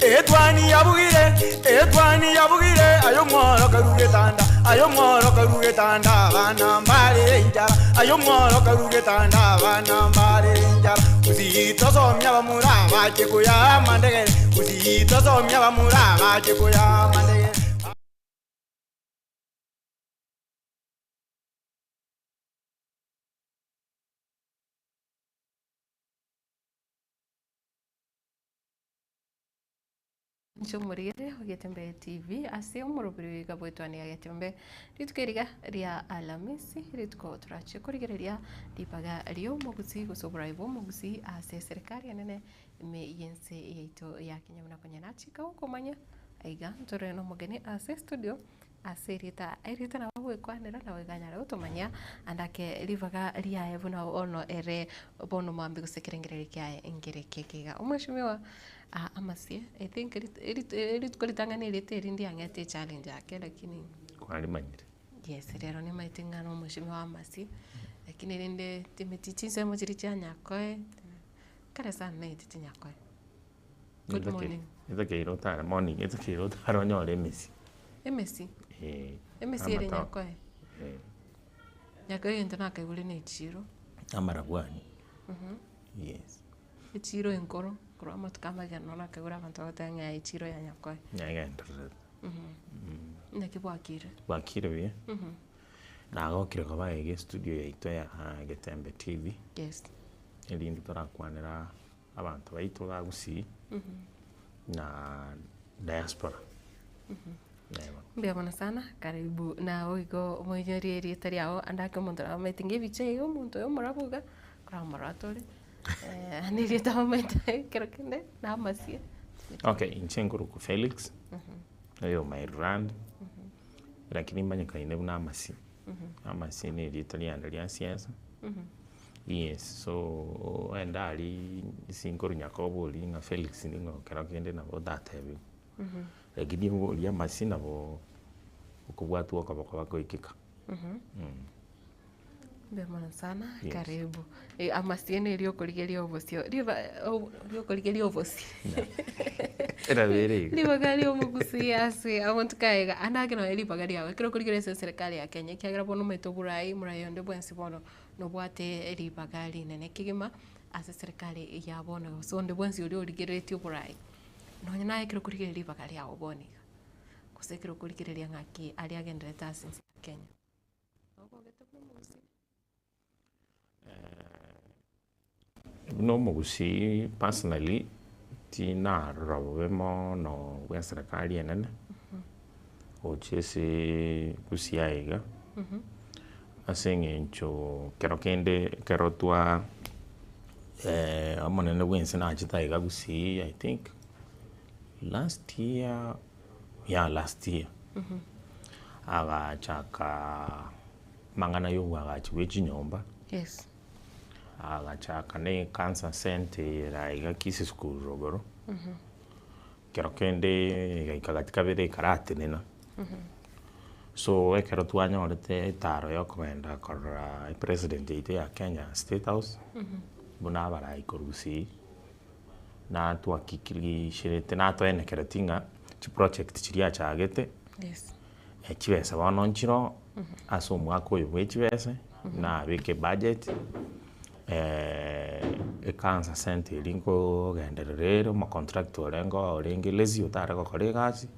Etwani yabugire, etwani yabugire, aye omworo karue getanda, aye omworo karue getanda, abana mbarere enchara, aye omworo karue getanda, abana mbarere enchara. Gusii tosomie abamura abache koyaa amandegere, Gusii tosomie abamura abache koyaa amandegere. Inche omorigere o Getembe TV ase omoroberi oiga bw'etwani ya Getembe. Rituko eriga ria Alamisi, rituko torache korigereria ribaga ri'omogusii gose oborai bw'omogusii ase eserekari enene ime y'ense yaito ya Kenya buna konya nachika gokomanya aiga ntore nomogeni ase estudio ase erieta erieta nabo agwekwanera nabo iga anyare gotomanyia ande ake ribaga riaye buna bono ere bono mambia gose ekerengererio kiaye nkere keke iga. Omweshimiwa amasie I think rituko ritang'ani erieta eri ndiang'ete echallenge ake lakini. Kwarimanyire. Yes rero nimaete ng'a nomweshimiwa amasie, lakini rende timeti chinsemo chiria chia nyakoe, kare sana naetete nyakoe. Good morning. Etakeire otare morning, etakeire otare onyore emesi. Emesi? Eh. Emesi ere amatoke. nyakoe? Eh. Nyakoe egento nakaigure na echiro. Amarabwani. Yes. Echiro enkoro, korwa amatuko amageni nonya nakaigure abanto bagoteba ng'a echiro ya nyakoe. Nyagendererete. Naki bwakire? Bwakire buya. Nagokire koba iga estudio yaito ya Getembe TV. Yes. Erinde torakwanera abanto baito ba Gusii na diaspora. Eba. Mbuya mono sana, karibu nawe igo omoinyorie erieta riago ande ake omonto nabamaete ng'a ebicha eye omonto oyo omorabu iga, koramorora tore ande erieta bamaete ekero kende namasie. Okay, inche nkorokwa Felix, oyo my rand, lakini manyekaine buna amasie. Amasie na erieta riane ria siasa. Yes, so ogende aria ase nkorwa Nyakobo oria ng'a Felix ning'o kero kende nabo otatebiwa. Lakini oboria amasie nabo okobwatwa okoboko bakoikeka. Mbuya mono sana, Yes. karibu. Eh, amasie neri okorigeria obosio, riba riokorigeria obosie. Erabere iga. Ribaga ria omogusii ase abanto kaye iga, ande ake nonye ribaga riago, ekero okorigereria ase eserekari ya Kenya, ekiagera bono omanyete oborai, omorai onde bwensi bono nobwate ribaga rinene kegima ase eserekari ya bono gose onde bwensi oria origereretie oborai. Nonye naye ekero okorigereria ribaga riago bono iga, gose ekero okorigereria ng'aki aria agendererete ase ense ya Kenya, nobogete buna omogusii. Buna omogusii personally, tinarora bobe mono bwa eserekari enene, gochia ase gusii aye iga, ase eng'encho kero kende ekero twa omonene bwa ense nachete aiga gusii I think last year, yeah last year, agachaka amang'ana ya obwagachi bwa echinyomba. Yes. Agachaka na ecancer centre eye ere aiga Kisii school rogoro, ekero kende egaika gati kabere ekaratenena. So ekero twanyorete etaro ya okogenda korora epresident yaito ya Kenya state house, buna abarai korwa gusii, natwakikirishirete natoenekereti ng'a chiproject chiria achagete. Yes. Chibesa bono nchiroo ase omwaka oyo bwe chibesa, nabeke ebudget, ecancer centre eria nkogenderera ere, omocontractor orenge oo orenge lazy otare gokora egasi,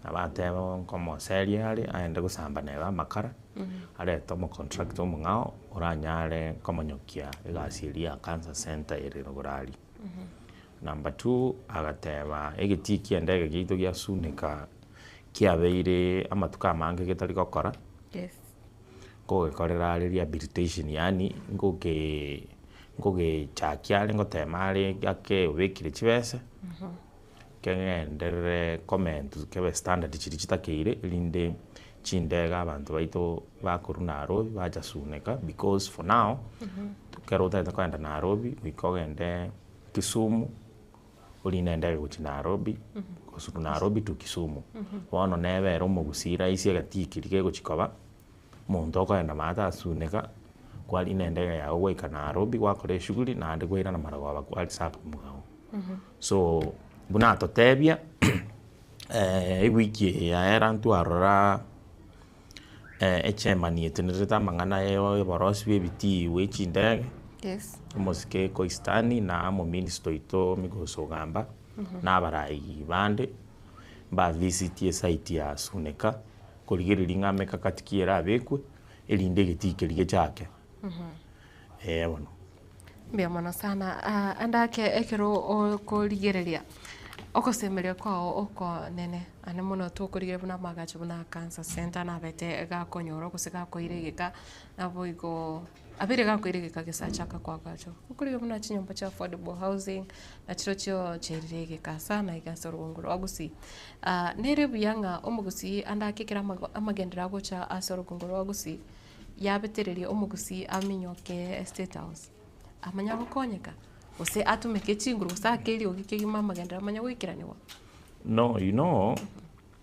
nabo ateba nkomoseria are aende gosamba nere amakara, arete omocontractor omong'ao oranyare komonyokia egasi eria ya cancer centre ere rogoro aria. Number two, agateba egetii kia endege giaito giasuneka. Kiabeire amatuko amange getari gokora, nkogekorera are rehabilitation yaani ngoke ngogechakia are ngotema are ake obekire chibesa, kegenderere comment kebe standard chiria chitakeire erinde chindege abanto baito bakorwa Nairobi bacha suneka because for now, ekero otagete kogenda Nairobi goika ogende Kisumu. Orinde endege gochia Nairobi, gose Nairobi to Kisumu. Bono nebe ere omogusii rahisi egetii keria kegochia koba, omonto okoenda maate asuneka, kwarina endege yago gwaika Nairobi gwakora eshughuli naende kwairana marogoba kwa reserve omogao. So. Buna atotebia ewiki eye yaera ntwarora echairman etenerete amang'ana ya oborosi bwa ebitii bwa echindege, Yes. omosike Koistani na omominister oito Migos Ogamba, na abarai bande, mbavisitie esite ya Suneka, korigereria ng'a emekakati ki erabekwe, erinde egetii keria gechake. Eeh bono. Mbuya mono sana. Ah, ande ake ekero okorigereria ogosemeria kwao okonene, ande mono tokorigereria buna amagacho buna cancer center nabete gakonyora gose gakoira egeka, naboigo abeire gakoira egeka gese achaka koagachwa. Okorigereria buna chinyomba chia affordable housing, nachirochio chiairire egeka sana iga ase orogongo rwa gusii. Nere buya ng'a omogusii ande ake ekero amagenderero agocha ase orogongo rwa gusii, yabetereria omogusii aminyoke estate house, amanye gokonyeka, gose atumeke chinguru gose ake eriogi kegima amagenderero amanye goikeranigwa. No, you know,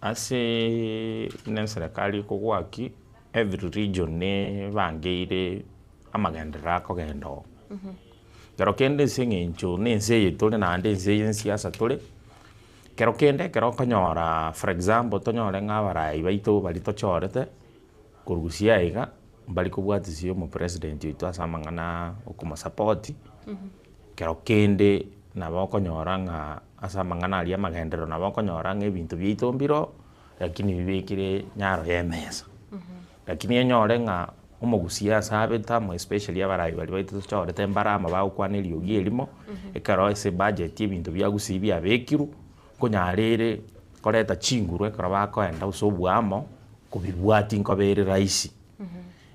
aseeee buna eserekari ekogwaki, every region nebangeire amagenderero akogenda oo. Ekero kende ase eng'encho na ense eye tore naende ense eye ensiasa tore, ekero kende ekero okonyora for example tonyore ng'a abarai baito baria tochorete, Korusia aiga, mbari kobwatisia omopresident oito ase amang'ana okomosapoti, ekero kende nabo okonyora ng'a ase amang'ana aria amagenderero nabo okonyora ng'a ebinto biaito mbiroo, lakini bibekire nyaro ya emesa. Lakini enyore ng'a omogusia ase abete amo especially abarai baria baito tochorete mbare amo bagokwana eriogi erimo, ekero ase ebudget ebinto bia gusii biabekirwe, nkonyara ere koreta chinguru ekero bakoenda gose oboamo, kobibwatia nkoba ere rahisi.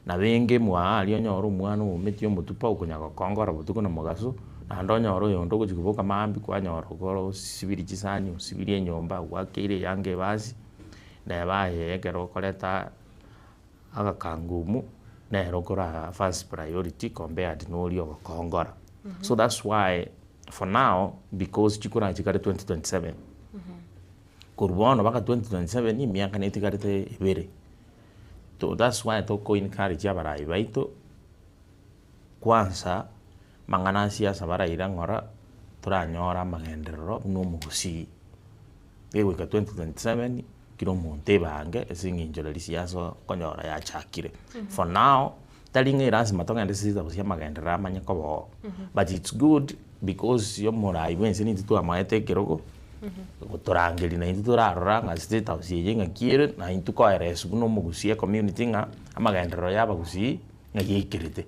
Nabo enge mwaa aria onyore omwana oumetie omotupa okonya gokongora botuko na mogaso, naende onyore oyonde ogochi koboka mambia kwanyora okoro osibirie chisani, osibirie enyomba, gwakeire eyanga ebasi, neba aye ekero okoreta agakangumu, nere okora first priority compared na oria ogokongora. So that's why for now, because chikura chikare 2027, korwa bono mpaka 2027 emiaka netigarete ebere, so that's why toko encourage abarai baito, kwansa amang'ana a siasa baraira ng'ora, toranyore amagenderero buna omogusii. Egoika 2027 kera omonto ebange ase eng'encho riria siasa okonyora yachakire. For now, tari ng'a erasima togende ase chitabu chia amagenderero amanye koba oo, but it's good because ya omorai bwa ense nintwe twamoete ekerogo, gotorangeria naintwe torarora ng'a state house eye ng'aki ere, naintwe koereswa buna omogusii ecommunity ng'a amagenderero ya abagusii ng'a yaikerete.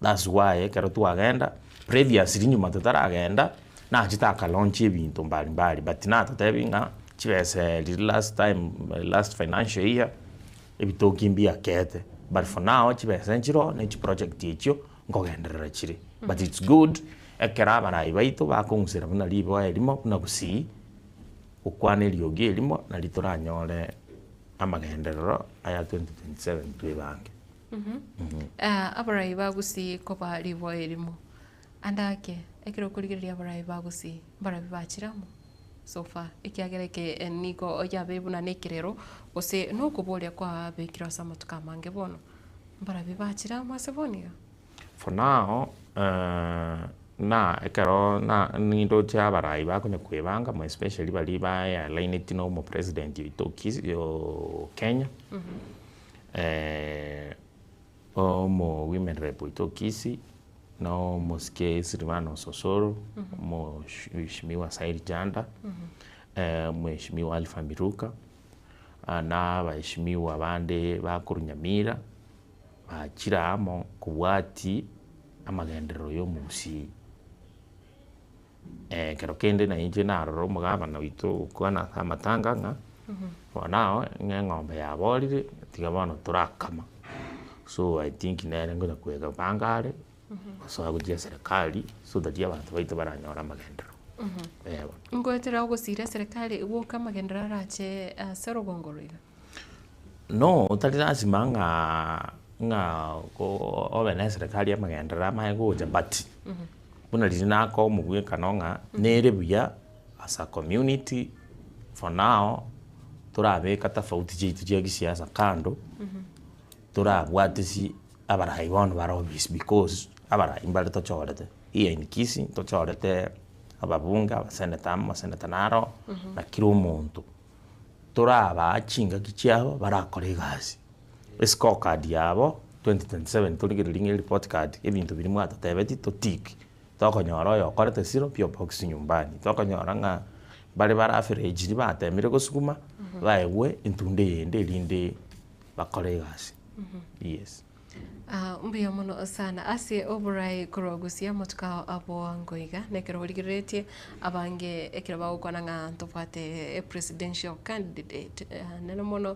That's why ekero twagenda, previously nyuma totaragenda, nachete aka launch ebinto mbali mbali but natotebi ng'a chibesa riria last time last financial year ebitoki mbiakete but for now chibesa nchiroo ne chiproject echio nkogenderera chire but it's good ekero abarai baito bakong'usera buna riboa erimo buna gusii gokwana eriogi erimo nari toranyore amagenderero aya 2027 twebange. Abarai ba gusii koba riboa erimo. Ande ake, ekero okorigereria abarai ba gusii, mbarabwo bachire amo so far, ekiagera eke nigo yabeire buna nekerero, gose nokoboria kwabekirwe ase amatuko amange bono, mbarabwo bachire amo ase bono iga? For now, na ekero na nindoche abarai bakonya kwebanga more especially baria ba align na omopresident oito Kisii o Kenya, omo women rep oito Kisii, na omosike Silvanus Osoro, omweshimiwa Said Janda, omweshimiwa Alpha Miruka, na abaheshimiwa bande bakorwa Nyamira, bachire amo kobwatia amagenderero ya omogusii. Ekero kende na inche narora omogabana oito ogokwana ase amatanga ng'a bono ao ng'a eng'ombe yaborire tiga bono torakama. So I think nere ngonya koyebanga are gosoa gochia eserekari so that abanto baito baranyore amagenderero. Eh bono. Ngoetera ogosira eserekari goka amagenderero arache ase orogongo oro iga? No, tari lasima ng'a ng'a ko obe na eserekari amagenderero amaye gocha but buna riria nakoa omogwekano ng'a nere buya as a community for now torabeka tofauti chiaito chia kisiasa kando, torabwatisi abarai bono bare obvious because abarai mbare tochorete, here in Kisii ntochorete. Ababunge, abaseneta amo, amaseneta naro, na kera omonto, torabaa chingaki chiabo barakore egasi. Escorecard yabo 2027 torigereria ng'a ereport card, ebinto biria mwatotebetie totick, tokonyora oyo okorete zero pio box nyumbani, tokonyora ng'a bare bare average batemire gosukuma, baegwe entunda eyende erinde bakore egasi, yes. Ah, mbuya mono sana ase oborai korwa gusii amatuko ao abwango iga na ekero origereretie abange ekero bagokwana ng'a ntobwate epresidential candidate ah, nene mono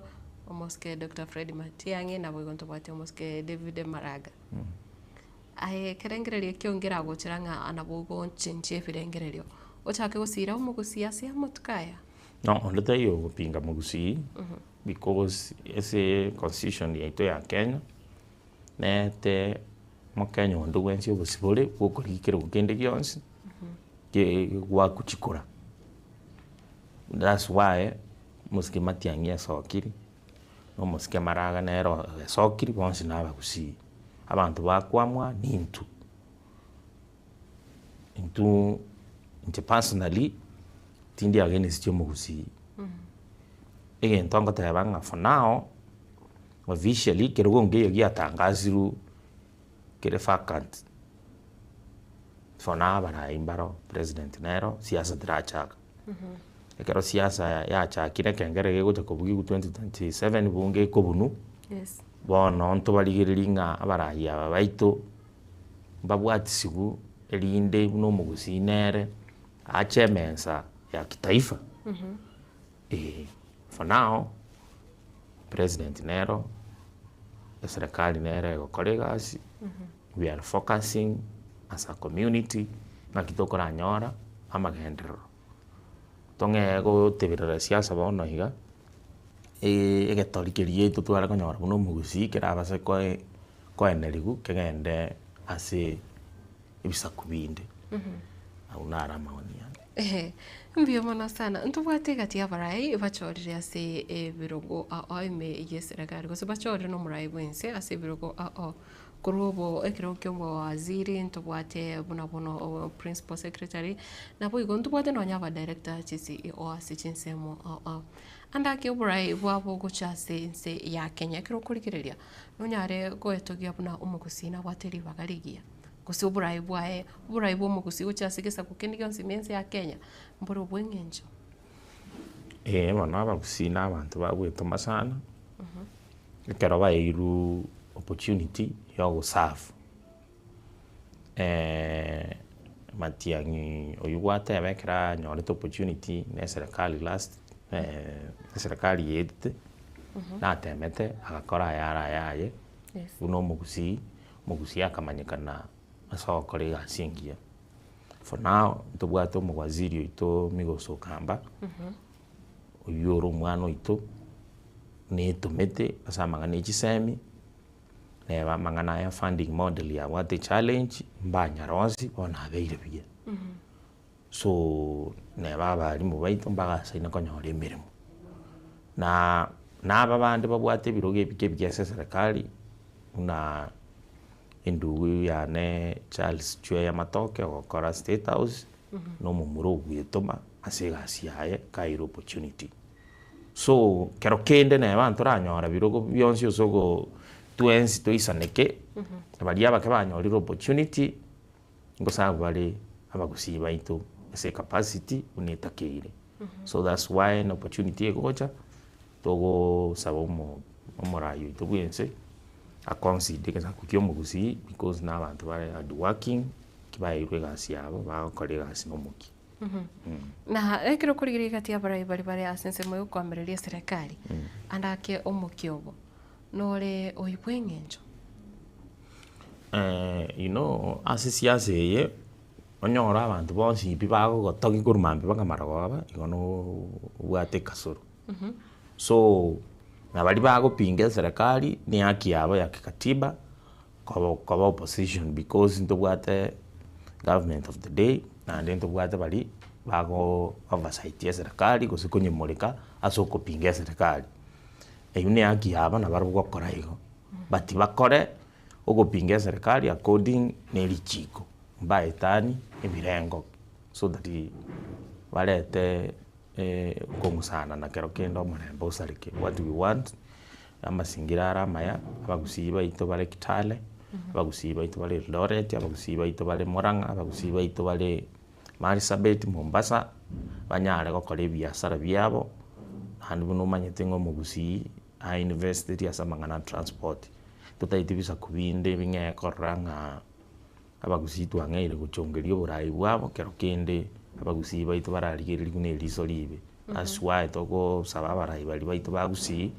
omosike Doctor Fred Matiang'i naboigo ntobwate omosike David Maraga. Aye ekerengererio ekio nkeragochera ng'a nabo ogonchenchia ebirengererio ochake gosira omogusii ase amatuko aya? No, onde taiyo ogopinga mogusii. Because ase constitution yaito ya Kenya, nete mokenya onde bwensi obosibore bwa okorigia ekerogo kende gionsi, ke gwakuchikora. That's why omosike Matiang'i esokire, na omosike Maraga nere esokire bonsi na abagusii. Abanto bakwamua nintwe, intwe inche personally, tindi against omogusii. Egento ngoteba ng'a for now, officially ekerogo nkeiyo giatangasirwe kere vacant, for now abarai mbaro, president nero, siasa terachaka. Ekero siasa yachakire ekengere gegocha kobugiwa 2027 bunge ekobunu, Yes. bono ntobarigererie ng'a abarai aba baito, mbabwatisiwu erinde buna omogusii nere, ache emensa ya kitaifa. Eeh, for now, president nero, eserekari nere egokora egasi, we are focusing as a community, ng'aki tokoranyora amagenderero. Tong'ee goteberera siasa bono iga, egetori keria giaito tware konyora buna omogusii kerabase koe koeneriwu kegende ase ebisaku binde. Abwo naro amaoni ane. Ehe, mbuya mono sana. Ntobwate egati y'abarai bachorire ase ebirogo ao ime y'eserekari, gose bachorire nomorai bw'ense ase ebirogo ao. Korwa obo ekerogo kia obowaziri ntobwate buna bono obo principal secretary, naboigo ntobwate nonya abadirector chi CEO ase chinsemo ao ao. Ande ake oborai bwabo gocha ase ense ya Kenya ekero okorigereria, nonyare goetogia buna omogusii nabwate ribaga rigiya. Gose oboraai bwaye, oboraai bwa omogusii gochia ase egesaku kende gionsi ime ense ya Kenya, mbore obweng'encho. Eeh bono abagusii na abanto bagwetoma sana, ekero baeirwe opportunity ya ogoserve Matiang'i oywo gwateba ekero anyorete opportunity na eserekari last eserekari yaetete, natemete agakora ayare ayaye, buna omogusii. Omogusii akamanyekana ase ogokora egasi engiya. For now, ntobwate omowaziri oito Migos Okamba, oywo ore omwana oito, netomete ase amang'ana ya chisemi, neba amang'ana aya funding model yabwate echallenge, mbanyara onsi, bono abeire buya. So, neba abalimu baito mbagasaine konyora emeremo. Na naba bande babwate ebirogo ebike ebike ase eserekari, buna endugu yane Charles Chweya Matoke ogokora State House, na omomura ogwetoma ase egasi yaye kaeirwe opportunity. So, kero kende neba ntoranyora birogo bionsi ase ogo twensi toisaneke, baria abake banyorire opportunity. Ngosabu bare abagusii baito ase ecapacity buna etakeire. So that's why an opportunity egocha, togosaba omo omorai oito bwa ense, aconsider egesaku kia omogusii because na abanto bare hardworking, ki baeirwe egasi yabo, bagokora egasi na omokia. Na ekero okorigereria egati y'abarai baria bare ase ensemo y'okoamereria eserekari, ande ake omokia obo, nore oyo bw'eng'encho. You know ase esiasa eye, onyore abanto bonsi pi bagogotogia korwa mambia mpaka marogoba, igo no obwate ekasoro. So, na baria bagopinga eserekari, ne haki yabo ya kikatiba, koba koba opposition because ntobwate government of the day, naende ntobwate baria bago oversight eserekari gose konyemoreka ase okopinga eserekari. Eywo ne haki yabo nabarabwo gokora igo, but bakore ogopinga eserekari according ne richiko, mbaetani ebirengo. so that barete okong'usanana kero kende omorembe osareke. What we want, amasingira are amaya, abagusii baito bare Kitale, abagusii baito bare Eldoret, abagusii baito bare Murang'a, abagusii baito bare Marsabit, Mombasa, banyare gokora ebiasara biabo, naende buna omanyete ng'a omogusii a investiri ase amang'ana a transport. Totaeti ebisaku binde bing'ee korora ng'a abagusii twang'eire gochongeria oborai bwabo, kero kende abagusii baito bararigererigwe buna eriso ribe. That's why togosaba abarai baria baito ba gusii,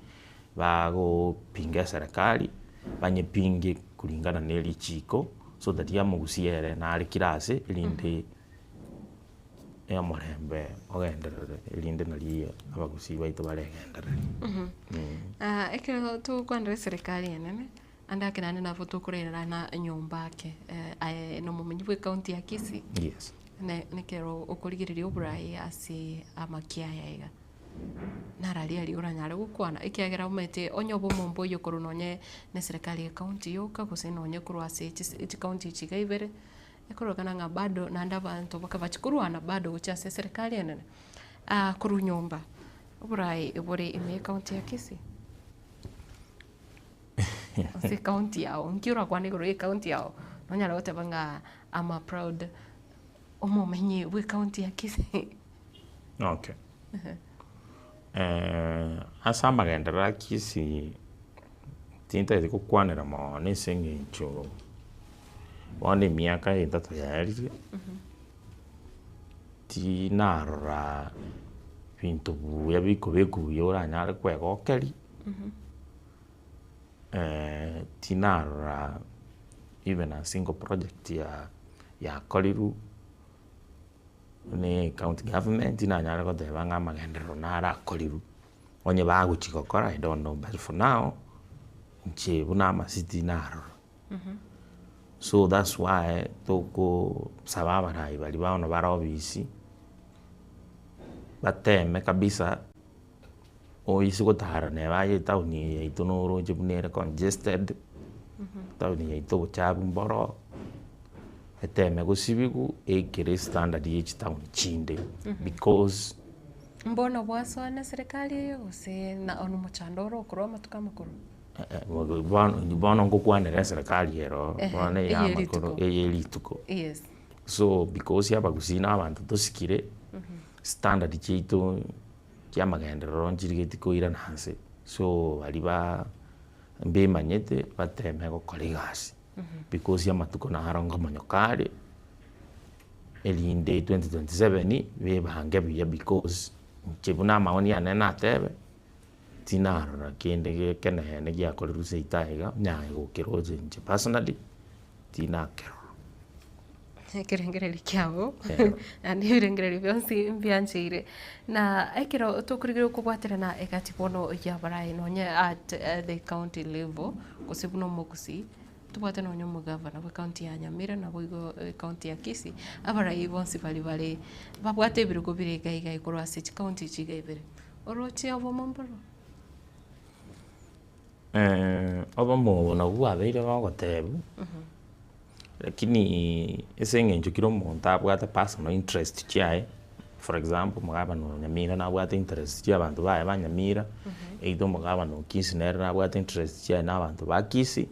bagopinga eserekari, banyepinge kulingana na erichiko, so that omogusii ere nare kera ase erinde omorembe ogenderere erinde nario abagusii baito baregenderere. Ekero togokwanera eserekari enene, ande ake naende nabo tokorerana nyomba ake, aye nomomenyi bwa ecounty ya Kisii? Yes. Nekero okorigereria oboraai ase amakia aya iga, nararia aria oranyare gokwana ekiagera omanyete onye obe omonto oyio korwa nonye na eserekari ya ecounty yoka gose nonye korwa ase chicounty echi iga ibere, Ekororekana ng'a bado naende abanto bakabachi korwana bado gochia ase eserekari enene, korwa nyomba, oboraai bore ime y'ecounty ya Kisii? Gose ecounty yago, nki orakwane igoro ya ecounty yago? Nonyare goteba ng'a am a proud omomenyi bwa ecounty ya Kisii. Okay. Ase amagenderero a Kisii, tintagete gokwanera mono ase eng'encho bono emiaka etato yaerire, tinarora binto buya bikobekwa buya oranyare kwegokeria, tinarora even a single project ya yakorirwe ne ecounty government nanyare goteba ng'a amagenderero naro akorirwe. Onye bagochia gokora I don't know but for now, inche buna amasiti narora. So that's why tokosaba abarai baria bono bare obisi, bateme kabisa, oise gotara neba aye etown eye yaito noroche buna ere congested, etown yaito obochafu mboro, eteme gosibiwa ekere estandard ya chitown chinde because. Mbono bwasoa na eserekari eye gose na omochando ore okorwa amatuko amakoro? Bono bono ngokwanera eserekari ero bono eye amakoro eye rituko. Yes. So because abagusii na abanto tosikire, standard chiaito chia amagenderero nchirigeti koirana nse, so baria ba mbemanyete bateme gokora egasi because amatuko naro ngomonyoka are. Erinde 2027 bebange buya because inche buna amaoni ane natebe, tinarora kende gekeneene giakorerwe seito aiga, onye gokeroche inche personally, tinakerora. Ekerengererio kiabo, naende ebirengererio bionsi mbiancheire. Na ekero tokorigereria okobwaterana egati bono ya abarai nonye at the county level, gose buna omogusii, Tobwate nonya omogavana bw'ecounty ya Nyamira naboigo ecounty ya Kisii, abarai bonsi baria bare babwate ebirogo bire iga iga igoro ase chicounty echi iga ibere. Oroche obomo mboro? Obomo obo nabwo bwabeire bogotebwa, lakini ase eng'encho kera omonto abwate personal interest chiaye, for example omogabana o Nyamira nabwate interest chia abanto baye ba Nyamira, either omogabana o Kisii nere nabwate interest chiaye na abanto ba Kisii,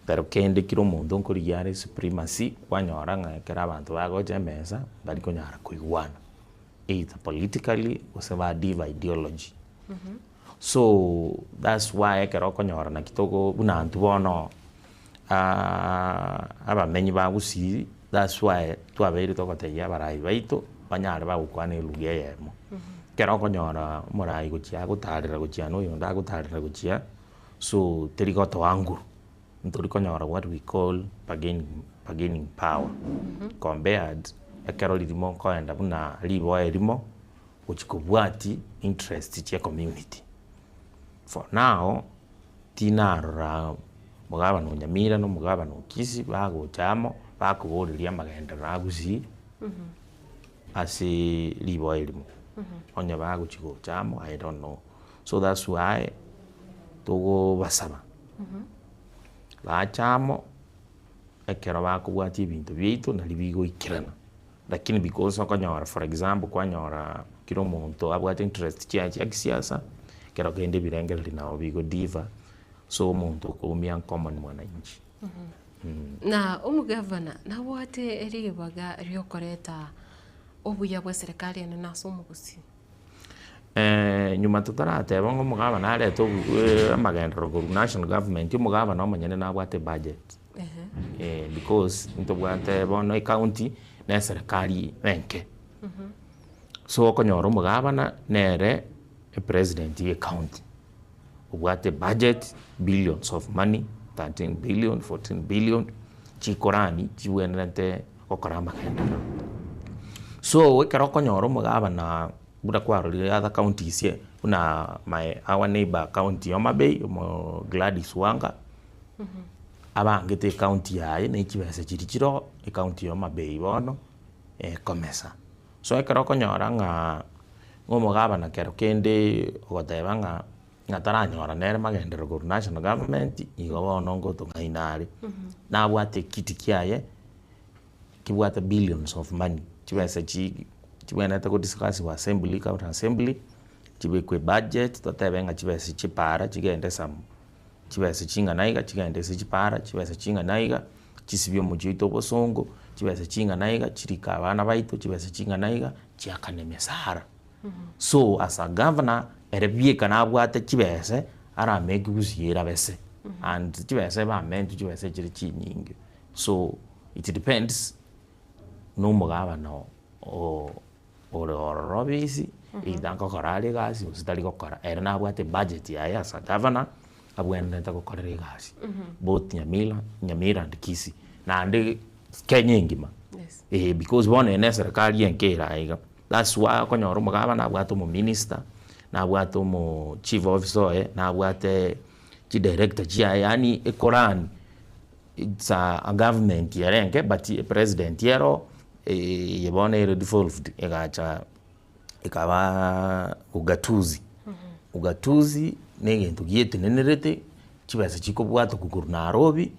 ekero kende kera omonto nkorigia are supremacy, kwanyora ng'a ekero abanto bagocha emesa, mbari konyara koigwana, either politically gose ba dive ideology. So that's why ekero okonyora naki togo buna intwe bono abamenyi ba gusii that's why twabeire togotebia abarai baito banyare bagokwana eluga eyemo. Ekero okonyora omorai gochia agotarera gochia na oyonde agotarera gochia, so teri gotoa nguru, ntori konyora what we call bargaining bargaining power compared ekero riria mokoenda buna riboa erimo. Gochia kobwatia interest chia community. For now, tinarora omogabana o Nyamira na omogabana o Kisii bagocha amo, bakoboreria amagenderero a Gusii ase riboa erimo. Onye bagochia gocha amo I don't know. So that's why togobasaba, bache amo, ekero bakobwatia ebinto biaito nario bigoikerana. Lakini because okonyora for example kwanyora kera omonto abwate interest chiaye chia kisiasa, ekero kende ebirengererio nabo bigo differ, so omonto okoumia ncommon mwananchi. Na omogavana nabwate ribaga riokoreta obuya bw'eserekari enene ase omogusii. Nyuma totarateba ng'a omogavana arete obu amagenderero korwa national government, omogavana omonyene nabwate ebudget. Because ntobwate bono ecounty na eserekari enke. So okonyora omogavana nere epresident ya ecounty, obwate ebudget billions of money, 13 billion, 14 billion, chikorani chibwenerete gokora amagenderero. So ekero okonyora omogavana buna kwarorire other counties buna my our neighbour county Homa Bay, omo Gladys Wanga, abangete ecounty yaye na chibesa chiria chire oo, ecounty ya Homa Bay bono ekomesa. So ekero okonyora ng'a omogabana kero kende ogoteba ng'a ng'a taranyora nere magenderero korwa national government, igo bono ngotong'aina are, nabwate ekiti kiaye kebwate billions of money, chibesa chi chibwenerete go discussiwa assembly county assembly, chibekwe ebudget, totebe ng'a chibesa chipara chigende some chibesa ching'ana iga chigende ase chipara, chibesa ching'ana iga chisibie omochie oito obosongo, chibesa ching'ana iga chirike abana baito, chibesa ching'ana iga chiakane emesara. So as a governor, ere bieka nabwate chibese aramake gusii erabese and chibese bamentwe chibese chire chinyinge. So it depends na omogabana oo ore ororo obisi either nkokora are egasi gose tari gokora, ere nabwate ebudget yaye as a governor abwenerete gokorera egasi both Nyamira, Nyamira and Kisii, naende Kenya engima Yes. eh because bono eye na eserekari enke ere aiga. That's why okonyora omogabana nabwate omominister, nabwate omo chief officer oye, nabwate chidirector chiaye yaani ekorani it's a government ere enke but epresident ero eye bono ere devolved egacha ekabaa ugatuzi. Ugatuzi na egento gietenenerete chibesa chikobwatokwa korwa Nairobi,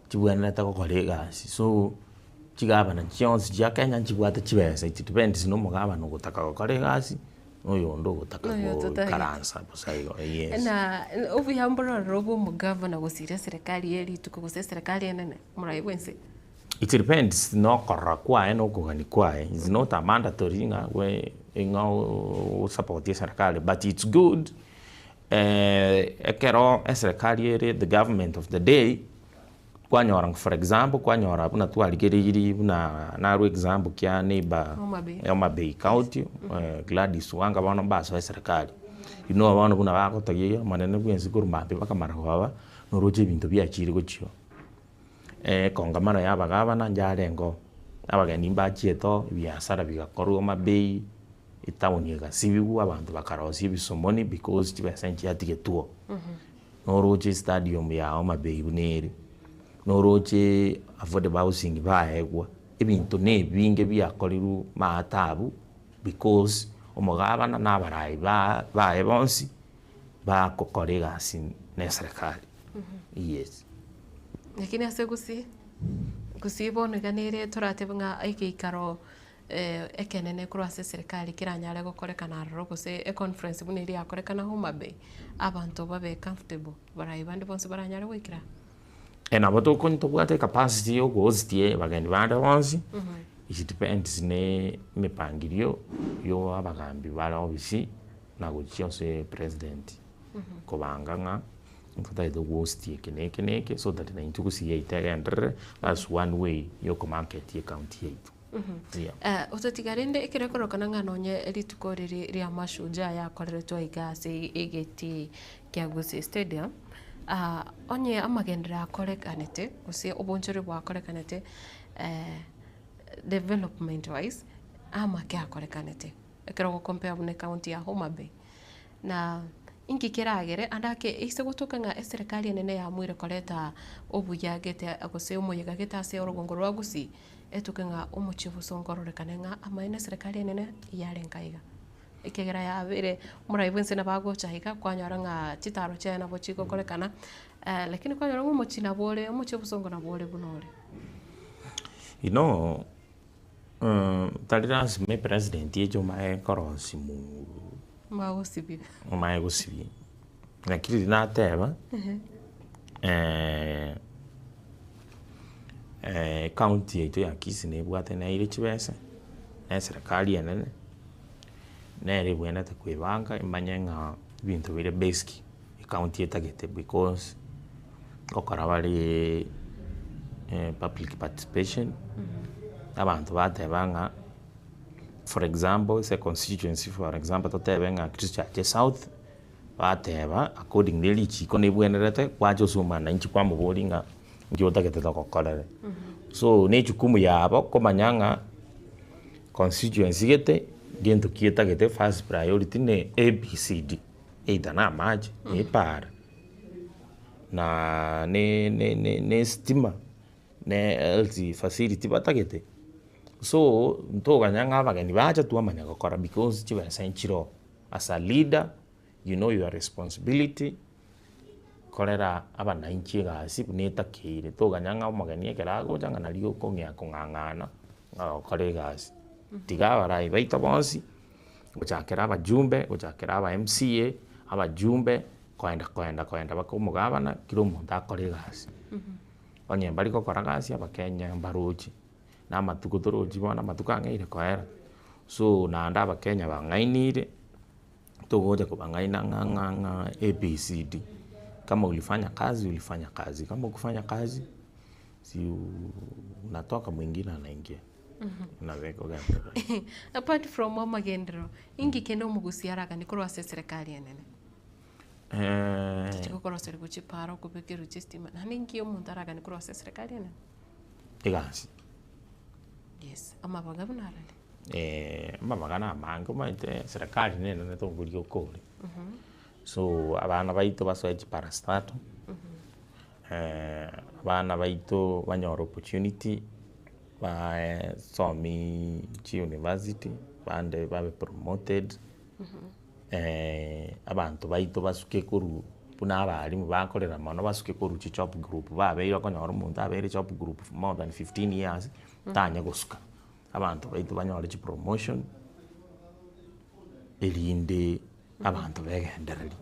chibwenerete gokora egasi so, chigavana chionsi chia Kenya nchibwate chibesa it depends na omogavana ogotaka gokora egasi, na oyonde ogotaka Na oyo ototagete. goikaransa bosa igo, yes. Na obuya mborororo bwa omogavana gosira eserekari ye rituko gose eserekari enene omorai bwa ense. It depends na okorora kwaye na okogania kwaye, it's not a mandatory ng'a we ng'a osapotie eserekari but it's good ekero eserekari ere the government of the day, kwanyora for example, kwanyora buna twarigereirie buna narwa example kia neighbour Homa Bay. Homa Bay county, Gladys Wanga bono mbasoe eserekari, inwe bono buna bagotogia omonene bwa ense korwa mambia bakamara koba, noroche ebinto biachire gochia oo. Ekongamano ya abagavana njarenge oo, abageni mbachiete oo, ebiasara bigakorwa Homa Bay, etown egasibigwa, abanto bakarosia ebisomoni because chibesa nchiatigetwe oo. Noroche estadium ya Homa Bay buna ere, noroche affordable housing baegwa, ebinto na ebinge biakorirwe maate abwo because omogabana na abarai ba baye bonsi, bagokora egasi na eserekari, yes. Lakini ase gusii, gusii bono iga nere toratebe ng'a egeikaro ekenene korwa ase eserekari keranyare gokorekana aroro gose econference buna eria yakorekana Homa Bay, abanto babe comfortable barayi bande bonsi baranyare goikera. Nabo tokonywa tobwate ecapacity ya okohostia abageni bande bonsi, it depends na emepangilio ya abagambi bare ofisi na gochia ase president kobanga ng'a ntotagete gohostia eke na eke na eke so that naintwe gusii yaito egenderere, that's one way ya okomarket ecounty yaito. Yeah. Ototiga rende ekero ekorokana ng'a nonye rituko riri ria mashujaa yakoreretwe aiga ase egetii kia Gusii Stadium, onye amagenderero akorekanete gose obonchori bwakorekanete development wise, amake akorekanete ekero ogocompare buna ecounty ya Homa Bay. Na inki keragere ande ake ase gotoka ng'a eserekari enene yamoire koreta obuya gete gose omoyega gete ase orogongo rwa Gusii, etoke ng'a omochie obosongo ororekane ng'a amaene eserekari enene yarenge aiga. Ekiagera yabeire omorai bwa ense nabo agocha iga kwanyora ng'a chitaro chiaye nabo chigokorekana, lakini kwanyora ng'a omochie nabo ore omochie obosongo nabo ore buna ore. You know. Tari lasima epresident eche omanye korosia muu Omanye gosibia. Omanye gosibia. Lakini riria nateba, ecounty yaito ya Kisii nebwate neire chibesa, na eserekari enene, nere ebwenerete koebanga emanye ng'a ebinto bire basic ecounty etagete because ngokora bare public participation, abanto bateba ng'a for example ase econstituency for example totebe ng'a Christchurch South, bateba according ne richiko nebwenerete gwacha ase omwananchi kwamoboria ng'a nki otagete togokorere. So ne ejukumu yabo komanya ng'a constituency gete gento ki etagete first priority ne ABCD, either na amache, na epaara, na ne ne ne ne estima, ne health facility batagete. So ntoganya ng'a abageni bacha twamanya gokora because chibesa nchiroo. As a leader you know your responsibility korera abananchi egasi buna etakeire, toganya ng'a omogeni ekero agocha ng'a nario okong'ea kong'ang'ana ng'a gokora egasi. Tiga abarai baito bonsi, gochakera abajumbe, gochakera aba MCA, abajumbe, koenda koenda koenda mpaka omogabana, kera omonto akore egasi. Onye mbari gokora gasi abakenya mbaroche. Na amatuko torochi bono amatuko ang'eire koera, so naende abakenya bang'ainire, togocha kobang'aina ng'a ng'a ng'a ABCD. Kama ulifanya kazi ulifanya kazi, kama hukufanya kazi si unatoka mwingine anaingia, nabo ekogenderera. Apart from amagenderero, inki kende omogusia araganie korwa ase eserekari enene? Chigokoroserigwa chipara, okobekerwa chistima, naende inki omonto araganie korwa ase eserekari enene? Egasi. Yes, amabaga buna arari. Amabaga na amange omanyete serikali nenene tokoria okore. So abana baito basoe chiparastato, abana baito banyore opportunity, basomi chiuniversity, bande babe promoted. Abanto baito basuke korwa buna abalimu bakorera mono basuke korwa chichop group babeire okonyora omonto abeire chop group for more than 15 years tanya gosuka. Abanto baito banyore chipromotion erinde abanto begendereria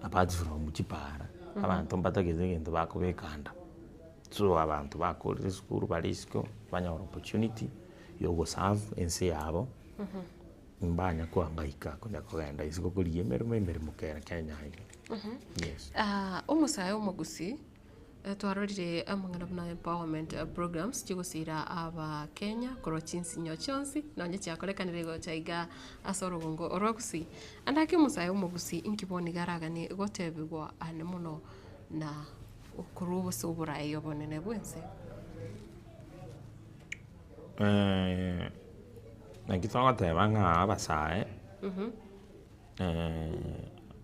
apart from chipara, abanto mbatagete egento bakobeka anda. So abanto bakorire esukuru bare isiko banyore opportunity ya ogoserve ense yabo. Mbanya koangaika konya kogenda isiko korigia emeremo, emeremo kere Kenya iga. Yes. Omosae omogusii, twarorire amang'ana buna empowerment programs chigosira abakenya korwa chinsinyo chionsi nonye chiakorekanire gocha iga ase orogongo orwa gusii. Ande ake omosae omogusii inki bono iga araganie gotebigwa ane mono na okorwa obose oborai obonene bwense? Naki togoteba ng'a abasae,